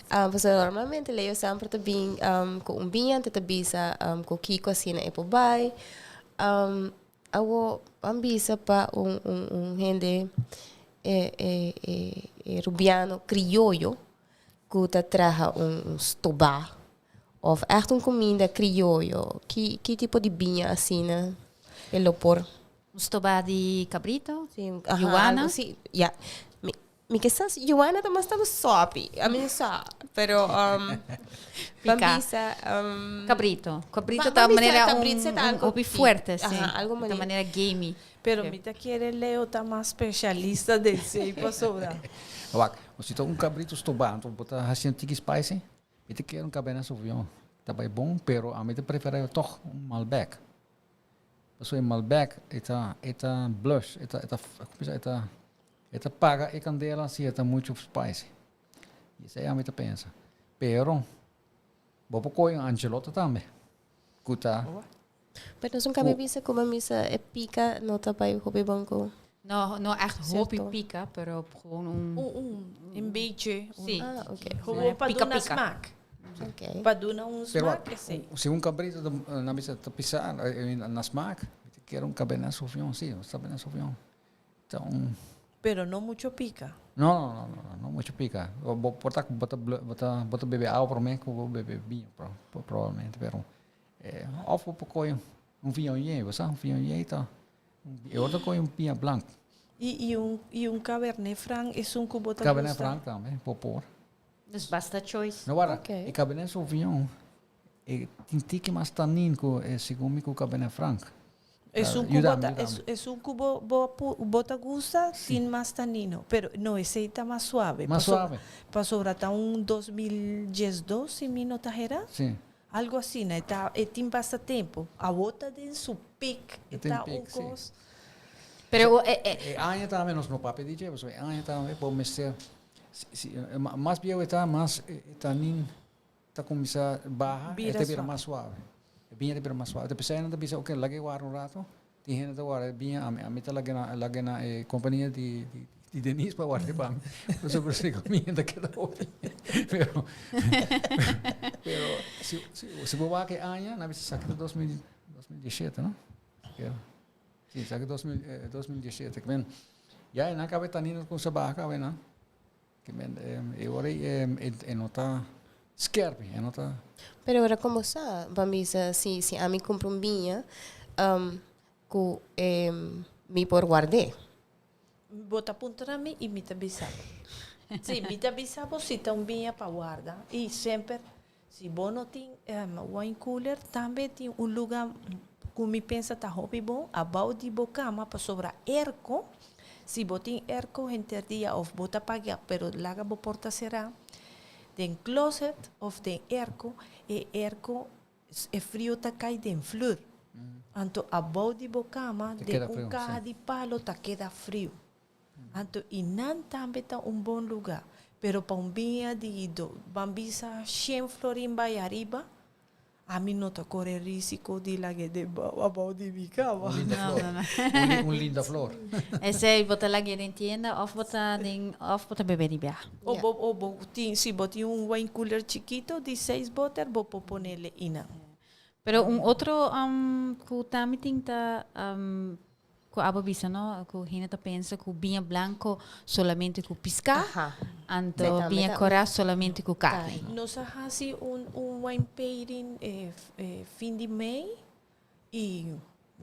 Pasobra normalmente Leo semper ta bin ku un biña, anto ta bisa ku kiko asina e por bai. Awor ban bisa pa un un hende e rubiano krioyo ku ta traha un stobá Of echt un cuminda crioyo? Ki ki tipo di biña asina e lo por? Un stobá di cabrito? Sí, aha, Yuana? algo si, ya. Mi mi ke sa si yuana ta mas tantu sopi, a mi no sa, pero um, ban Pica. bisa um, Cabrito. Cabrito Ba- ta ban bisa manera un, cabrito ta un algo hopi pi- fuerte, sí. aha, algo Ta manera- manera gamey. Pero mi ta kere Leo ta mas specialista den esei pasobra. Wak, si ta un cabrito stobá, anto bo ta haci un tiki spicy? Mi ta kere un Cabernet Sauvignon. Ta bai bon, pero ami ta prefera toch un Malbec. Pasobra e Malbec e ta e ta blush, e ta e ta como bisa e ta e ta paga e candela si e ta mucho spicy. Y esey ami ta pensa. Pero bo por coge un Ancelotto tambe cu ta. Pero nos nunca mi bisa como misa e pica no ta bai hopi bon cu. No, no echt hopi Cierto. pica, pero gewoon un... Un, un, un beetje. Un, Sí. Ah, oké. Gewoon pa Pica, duna pica. smaak. Oké. Pa duna un Pero smaak, esey. si un cabrito ta na bisa ta pisa na smaak, mi ta kere un Cabernet Sauvignon, si, un Cabernet Sauvignon. Ta un Pero no mucho pica. No, no, no, no, no, no mucho pica. Bo por ta bo ta bo ta bo ta bebe awa prome cu bo bebe biña, probablemente, pero Of bo por kohe un viognier, bo sa? Un viognier ta, e otro kohe un piña blanco. Y, y un, y un Cabernet Franc esun cu bo ta Cabernet gusta? Franc tambe, bo por. Dus basta choice. No, wara, Ok. e Cabernet Sauvignon e tin tiki mas tanin cu e segun mi cu Cabernet Franc. Esun cu bo Yudami, ta, yudami. es, esun cu bo, bo pu, bo ta gusta tin mas tanino, pero no esey ta mas suave. Mas Paso- suave. Pasobra ta un 2012 si mi no ta hera. Si. Algo asina, e ta e tin basta tempo. Awo ta den su piek, e E tin ta un piek, si. kos. Pero e e. E aña tambe nos no papia di dje, pasobra e aña tambe bo mester, si si mas bieu e ta, mas e tanin ta kuminsá baha, e Bira ta bira suave. mas suave. E biña ta bira mas suave. P'esei nan ta bisa, ok, laga e warda un rato. Tin hende ta warda e biña, ami, ami ta laga na, laga na e kompania di, di, di Denise pa warda pa mi. Pasobra si ku mi ta keda hopi. Pero, pero si, si, si bo wak e aña, nan bisa sa ki ta 2000, 2017, no? Pero, si, sa ki 2000, eh, 2017. Ke men, ya e nan kaba e tanino ku sa baha kaba e nan. Ke men, e ora ei e, e no ta skerpi, e no ta. Pero ora como sa, ban bisa si si ami cumpra un biña cu mi por ward'é. Bo ta puntra mi y mi ta bisa bo. Si, mi ta bisa bo si ta un biña pa warda. Y semper si bo no tin wine cooler tambe tin un luga cu mi pensa ta hopi bon abao di bo cama pasobra airco, si bo tin airco henter dia of bo ta paga pero laga bo porta cera den closet of den airco, e airco e frio ta cay den flur. Anto abao di bo cama den un caha di palo ta keda frio. Anto i nan tambe ta un bon lugá. Pero pa un biña di do ban bisa shen florin bai ariba, ami no ta kore risiko di lag'é den bou abou di mi kama. Un linda flor. No, no, no. Un li un linda flor. Esei bo ta lag'é den tienda òf bo ta den òf bo ta bebe di biaha. O bo o bo tin si bo tin un wine cooler chikito di seis boter bo por ponele einan. Pero un otro ku tambe tin ta Ku abo bisa no, ku hende ta pensa ku biña blanko solamente ku piská, anto biña kòrá solamente ku karni. Nos a hasi un un wine pairing fin di mei i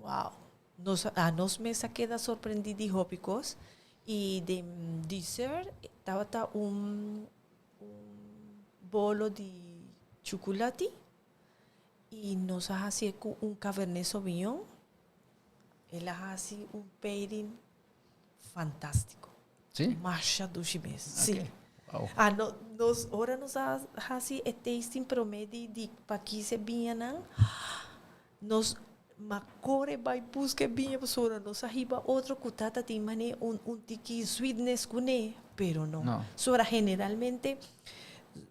wow, nos a nos mes a keda sorprendí di hopi kos i den dessert tabata un un bolo di chukulati i nos a hasié ku un cabernet sauvignon. El a hasi un pairing fantástiko. Sí? Masha dushi mes. Sí. Ok. Wow. Ah, no, nos, ora nos a hasi e tasting promé di, di pa kis e biñanan, nos ma kore bai buska e biña pasobra nos a hiba otro ku tata tin manera un, un tiki sweetness kuné, pero no. No. Sobra generalmente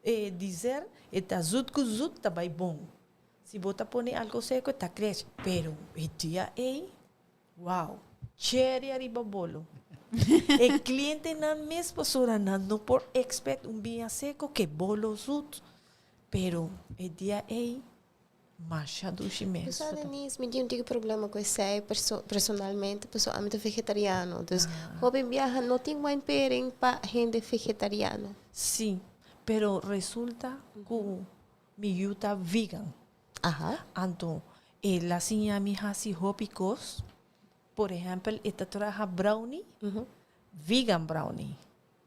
e dessert e ta zoet ku zoet ta bai bon. Si bo ta pone algo seco e ta crece, pero e dia ey, wow, cherry ariba bolo. E clientenan mes pasobra nan no por expect un biña seco ke bolo zoet, pero e dia ey masha dushi mes. Bo sa Denise, mi tin un tiki problema cu esey personalmente pasobra ami ta vegetariano, dus hopi biaha no tin wine pairing pa hende vegetariano. Si, pero resulta cu Mi yu ta vegan. Aha. Anto el a siña mi hasi hopi kos. Por ehèmpel e ta traha brownie, vegan brownie,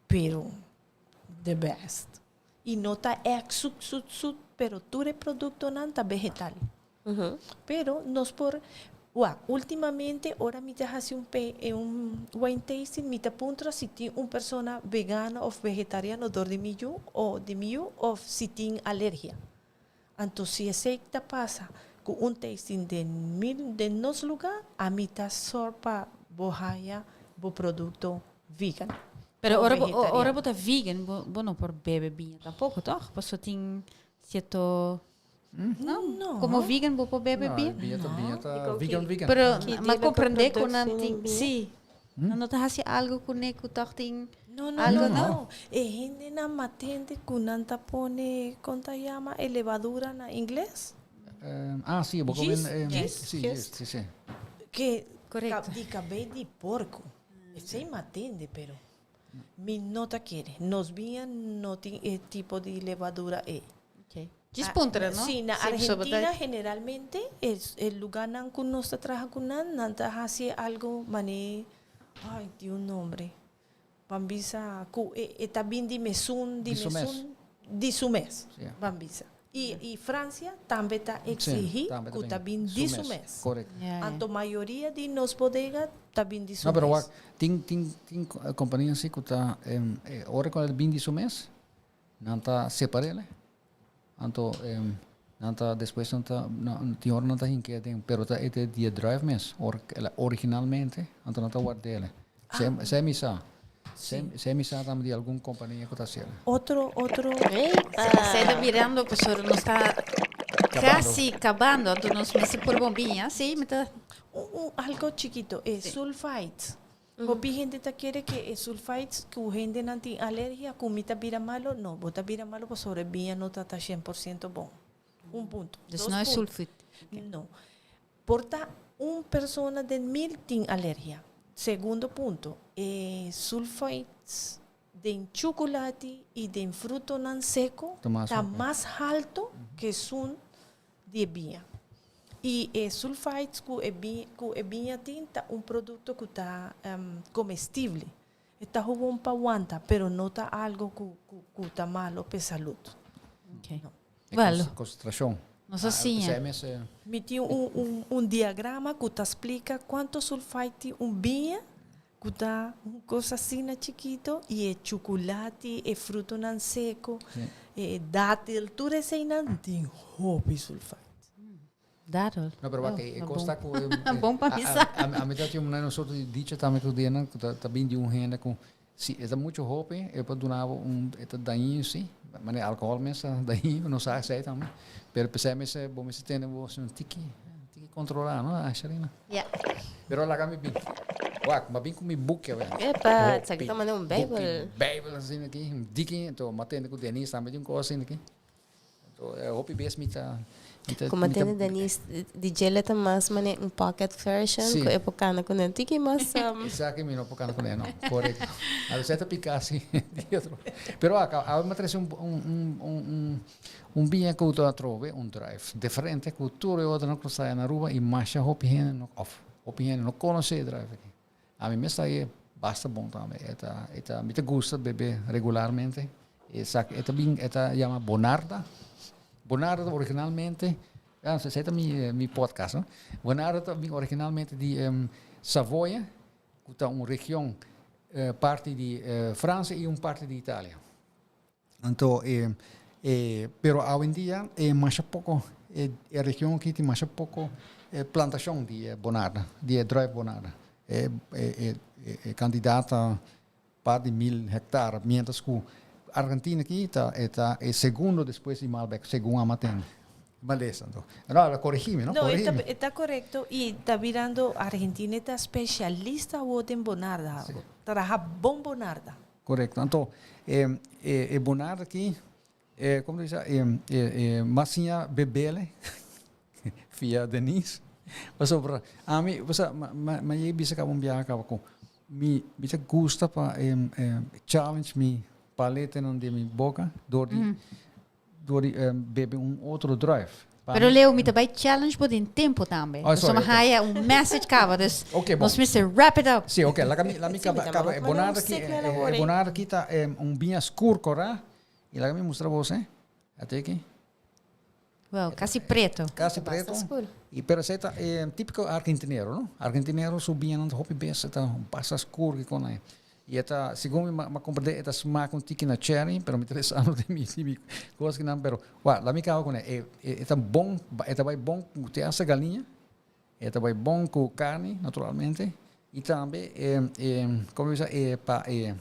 pero the best. I no ta ègt sut sut sut, pero tur e produktonan ta vegetal. Pero nos por, wak, ultimamente ora mi ta hasi un pe un wine tasting mi ta puntra si tin un persona vegano of vegetariano dor di mi yu o di mi yu of si tin alergia. Anto si esei ta pasa ku un tasting den mi den nos luga ami ta sor pa bo haya bo produkto vegan Pero o ora bo ora vegetariano. bo ta vegan bo bo no por bebe biña tampoco toch? Paso tin cierto No. No. Como vegan bo por bebe No, bier? bier ta, bier ta Y con vegan, ki- vegan. Pero Ki ma debe comprende con cu nan productie tin, bier? sí. Nan no ta haci algo cune cu toch tin No, no, algo, no, no? no. E hendenan matente cu nan ta pone, con ta yama e levadura na ingles? Ah, sí, bo Yeast, comen, yeast. sí, yeast, sí, sí. Que Correcto. di cabey di porco. Esey matende, pero mi no ta kere. Nos biña no tin e tipo di levadura ey. Okay. Djis puntra, no? Sí, na Sí, pasobra ta- Argentina generalmente es e lugarnan ku nos ta traha ku nan, nan ta hasi algo mane, ay, tin un nombre. Ban bisa ku e e ta bin di mesun, di Di su mes. mesun, di su mes, Sí. ban bisa. I i Francia tambe ta Sí, exigí tambe ta ku ta bin bin di su mes. Correcto. Ja, ja. Anto mayoria di nos bodega ta bin di su No, pero mes. wak, tin, tin, tin compania así ku ta, ora ku el bin di su mes, Nan ta separ'el, anto nan ta despues nan ta tin ora nan ta hink'é den pero ta e di e druif mes originalmente anto nan ta ward'el. Esei mi sa, esei mi sa tambe di algun kompania ku ta hasiel. Otro otro. Esei ta mirando pasobra nos ta. Casi cabando, anto nos mester por bon biña, sí, mi ta. Un algo chikito, e sulfites. Hopi hende ta kere ke e sulfites ku hendenan tin alergia ku mi ta bira malo, no, bo ta bira malo pasobra e biña no ta ta 100% bon. Un punto. Dus Dos no e punto. sulfit. No. Por ta un persona den 1000 tin alergia. Segundo punto, e sulfites den chukulati i den frutonan seko Ta mas ta hopi. mas halto ke esun di e biña. I e sulfites ku e biña, ku e biña tin ta un produkto ku ta komestible. E ta gewoon pa wanta, pero no ta algo ku ku ku ta malo p'e salud. Okay. No. E Well, konsentrashon. nos a siña. Esei mes e. Mi tin un un un diagrama ku ta splika kuantu sulfite tin un biña, ku ta un kos asina chikito, i e chukulati, e frutonan seko, e datil, tur eseinan tin hopi sulfite. Datel. No, pero wak, e Oh, kos ta ku Bon pa bisa. A mi ta tin un soort di dicho tambe ku dianan ku ta bin di un hende ku si e ta mucho hopi e por duna bo un e ta dañino si, manera alcohol mes ta dañino, no sa esei tambe, pero p'esei mes bo mester tene bo un tiki tiki controla no Asherina. Ja. Pero laga mi bin. Wak, m'a bin ku mi buki awe. Epa, esaki ta manera un bijbel. Bijbel asina aki, un diki, enton m'a tende ku Denise tambe tin un kos asina aki. Hopi bes mi ta. Como tende Denise di djele ta mas mane un pocket version Sí. cu e por cana cu nan tiki mas Esaki mi no por cana cu nan, no. Correcto. A veces ta pica así di otro. Pero aca awe mi a trece un un un un un biña cu ta atrobe un drive diferente cu tur e otronan cu ta na Aruba y masha hopi hende no of hopi hende no conoce e drive aki. Ami mes ta e basta bon tambe. E ta e ta mi ta gusta bebe regularmente. Esaki e ta bin e ta yama Bonarda. Bonarda ta originalmente ah esei ta mi mi podcast no. Bonarda ta bin originalmente di Savoia ku ta un region parti di Fransia i un parti di Italia. Anto e e pero awendia e masha poko e e region aki tin masha poko e plantashon di e bonarda, di e druif bonarda. E e e e kantidat ta par di mil hektar, mientras ku Argentina aki ta e ta e segundo despues di Malbec, segun a matende. Malesa anto. No, korigí mi, no? No, e Korigí ta mi. e ta korekto i ta birando Argentina e ta spesialista awor den bonarda. Traha bon bonarda. Korekto. Anto e e bonarda aki, e komo ta bisa, e e e mas siña bebele via Denise, pasobra ami bo sa ma ma ma yei bisa kaba un biaha kaba ku mi mi ta gusta pa e challenge mi paletenan den mi boka dor di Door di bebe un otro druif. Pero Leo, mi ta bay challenge bo den tempo tambe. Oh, sorry, Nos okay. haya un message caba, dus Okay, bon. nos mester wrap it up. Sí, ok. Laga mi, laga mi Sí, mi caba, ta caba. mama E bonarda manda aki, un e, signo e awor, eh. bonarda aki ta un biña scur corá. Y laga mi mustra bos, eh. Ate aki. Wow, casi preto. Casi Basta preto. scur. Y pero esey ta típico argentinero, no? Argentinero su biñanan ta hopi bes ta basta scur ki con ahí. Y e ta, segun mi m'a comprende, e ta smaak un tiki na cherry, pero mi ta lesa algo di mi, di mi cos kinan, pero wa, laat mi caba con e. E, e ta bon, e ta bay bon cu te hasta galiña, e ta bay bon cu carni, naturalmente, y tambe e, e, como mi bisa, e pa e,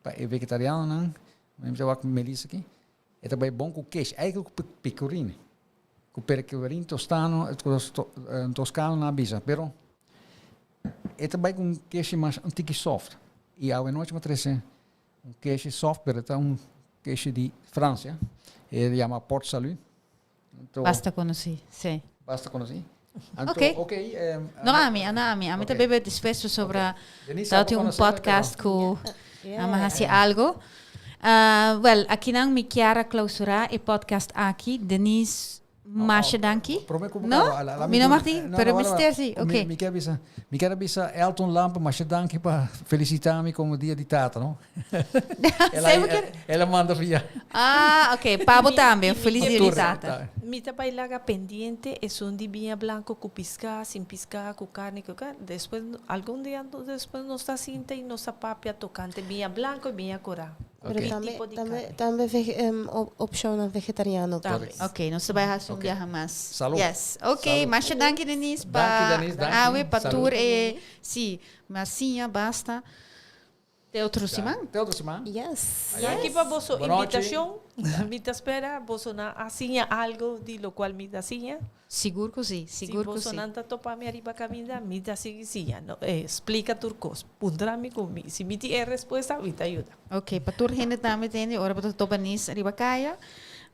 pa e vegetarianonan, mi ta wak Melissa aki, e ta bay bon cu kesh, eigenlijk cu pecorine, cu pecorine tostano, toscano nan a bisa, pero E ta bai ku un keshi mas un tiki soft. I awe nochi mi a trese un keshi soft, pero e ta un keshi di Francia. E yama Port Salut. Anto, Basta konosí, sí. Basta konosí. Anto, Oké. ok. No ami, no ami. Ami ta Ok. bebe despues pasobra Denise, ta tin abo un konosé, pero podcast ku Yeah. ami hasi algo. Ah, wel, akinan mi kier a klausurá e podcast aki. Denise Masha danki. Prome ku No? la Mi no mag di, no, pero no, mester si, Mi, oké. mi kier bisa, mi kier bisa Elton Lampe masha danki pa felicita mi como dia di tata, no? El a, Sei porque- el a manda via. Ah, ok. Pa bo tambe, un feliz dia di Tur, tata. ta. Mi ta bai laga pendiente esun di biña blanco cu pisca, sin pisca, cu carne, cu carne. Despues, algun dia despues nos ta sinta y nos ta papia tocante biña blanco y biña cora. Pero Ok. tambe, Tipo di tambe, carne. tambe vege, opcionnan vegetariano. Tambe. pues. Ok, nos ta bai haci un Ok. biaha mas. Salud. Yes. Ok, Salud. masha danki Denise pa Danki, Denise, danki. awe, pa Salud. tur e, si, masiña, basta. Te otro siman. Te otro siman. Yes. Danki pa boso Bon nochi. invitacion. Mi ta spera boso nan a siña algo di locual mi ta siña. Sigur cu si, Si sigur cu boso si. nan ta topa mi ariba caminda, mi ta sigui siña. No, splica tur cos. Puntra mi cu mi. Si mi tin e respuesta, mi ta yuda. Ok, pa tur hende tambe tende, ora bo ta topa Nis ariba caya,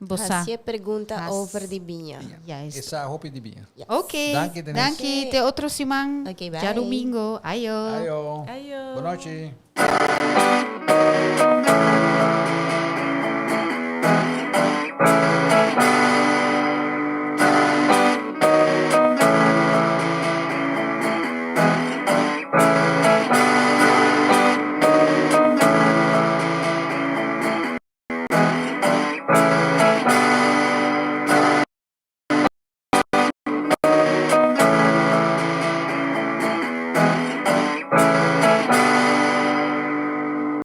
bo sa. Hacié pregunta over di biña. Juist. E sa hopi di biña. Yes. Ok, Danki, Denise. danki. Te otro siman. Ok, bye. Djadomingo. Ayo. Ayo. Ayo. Bon nochi.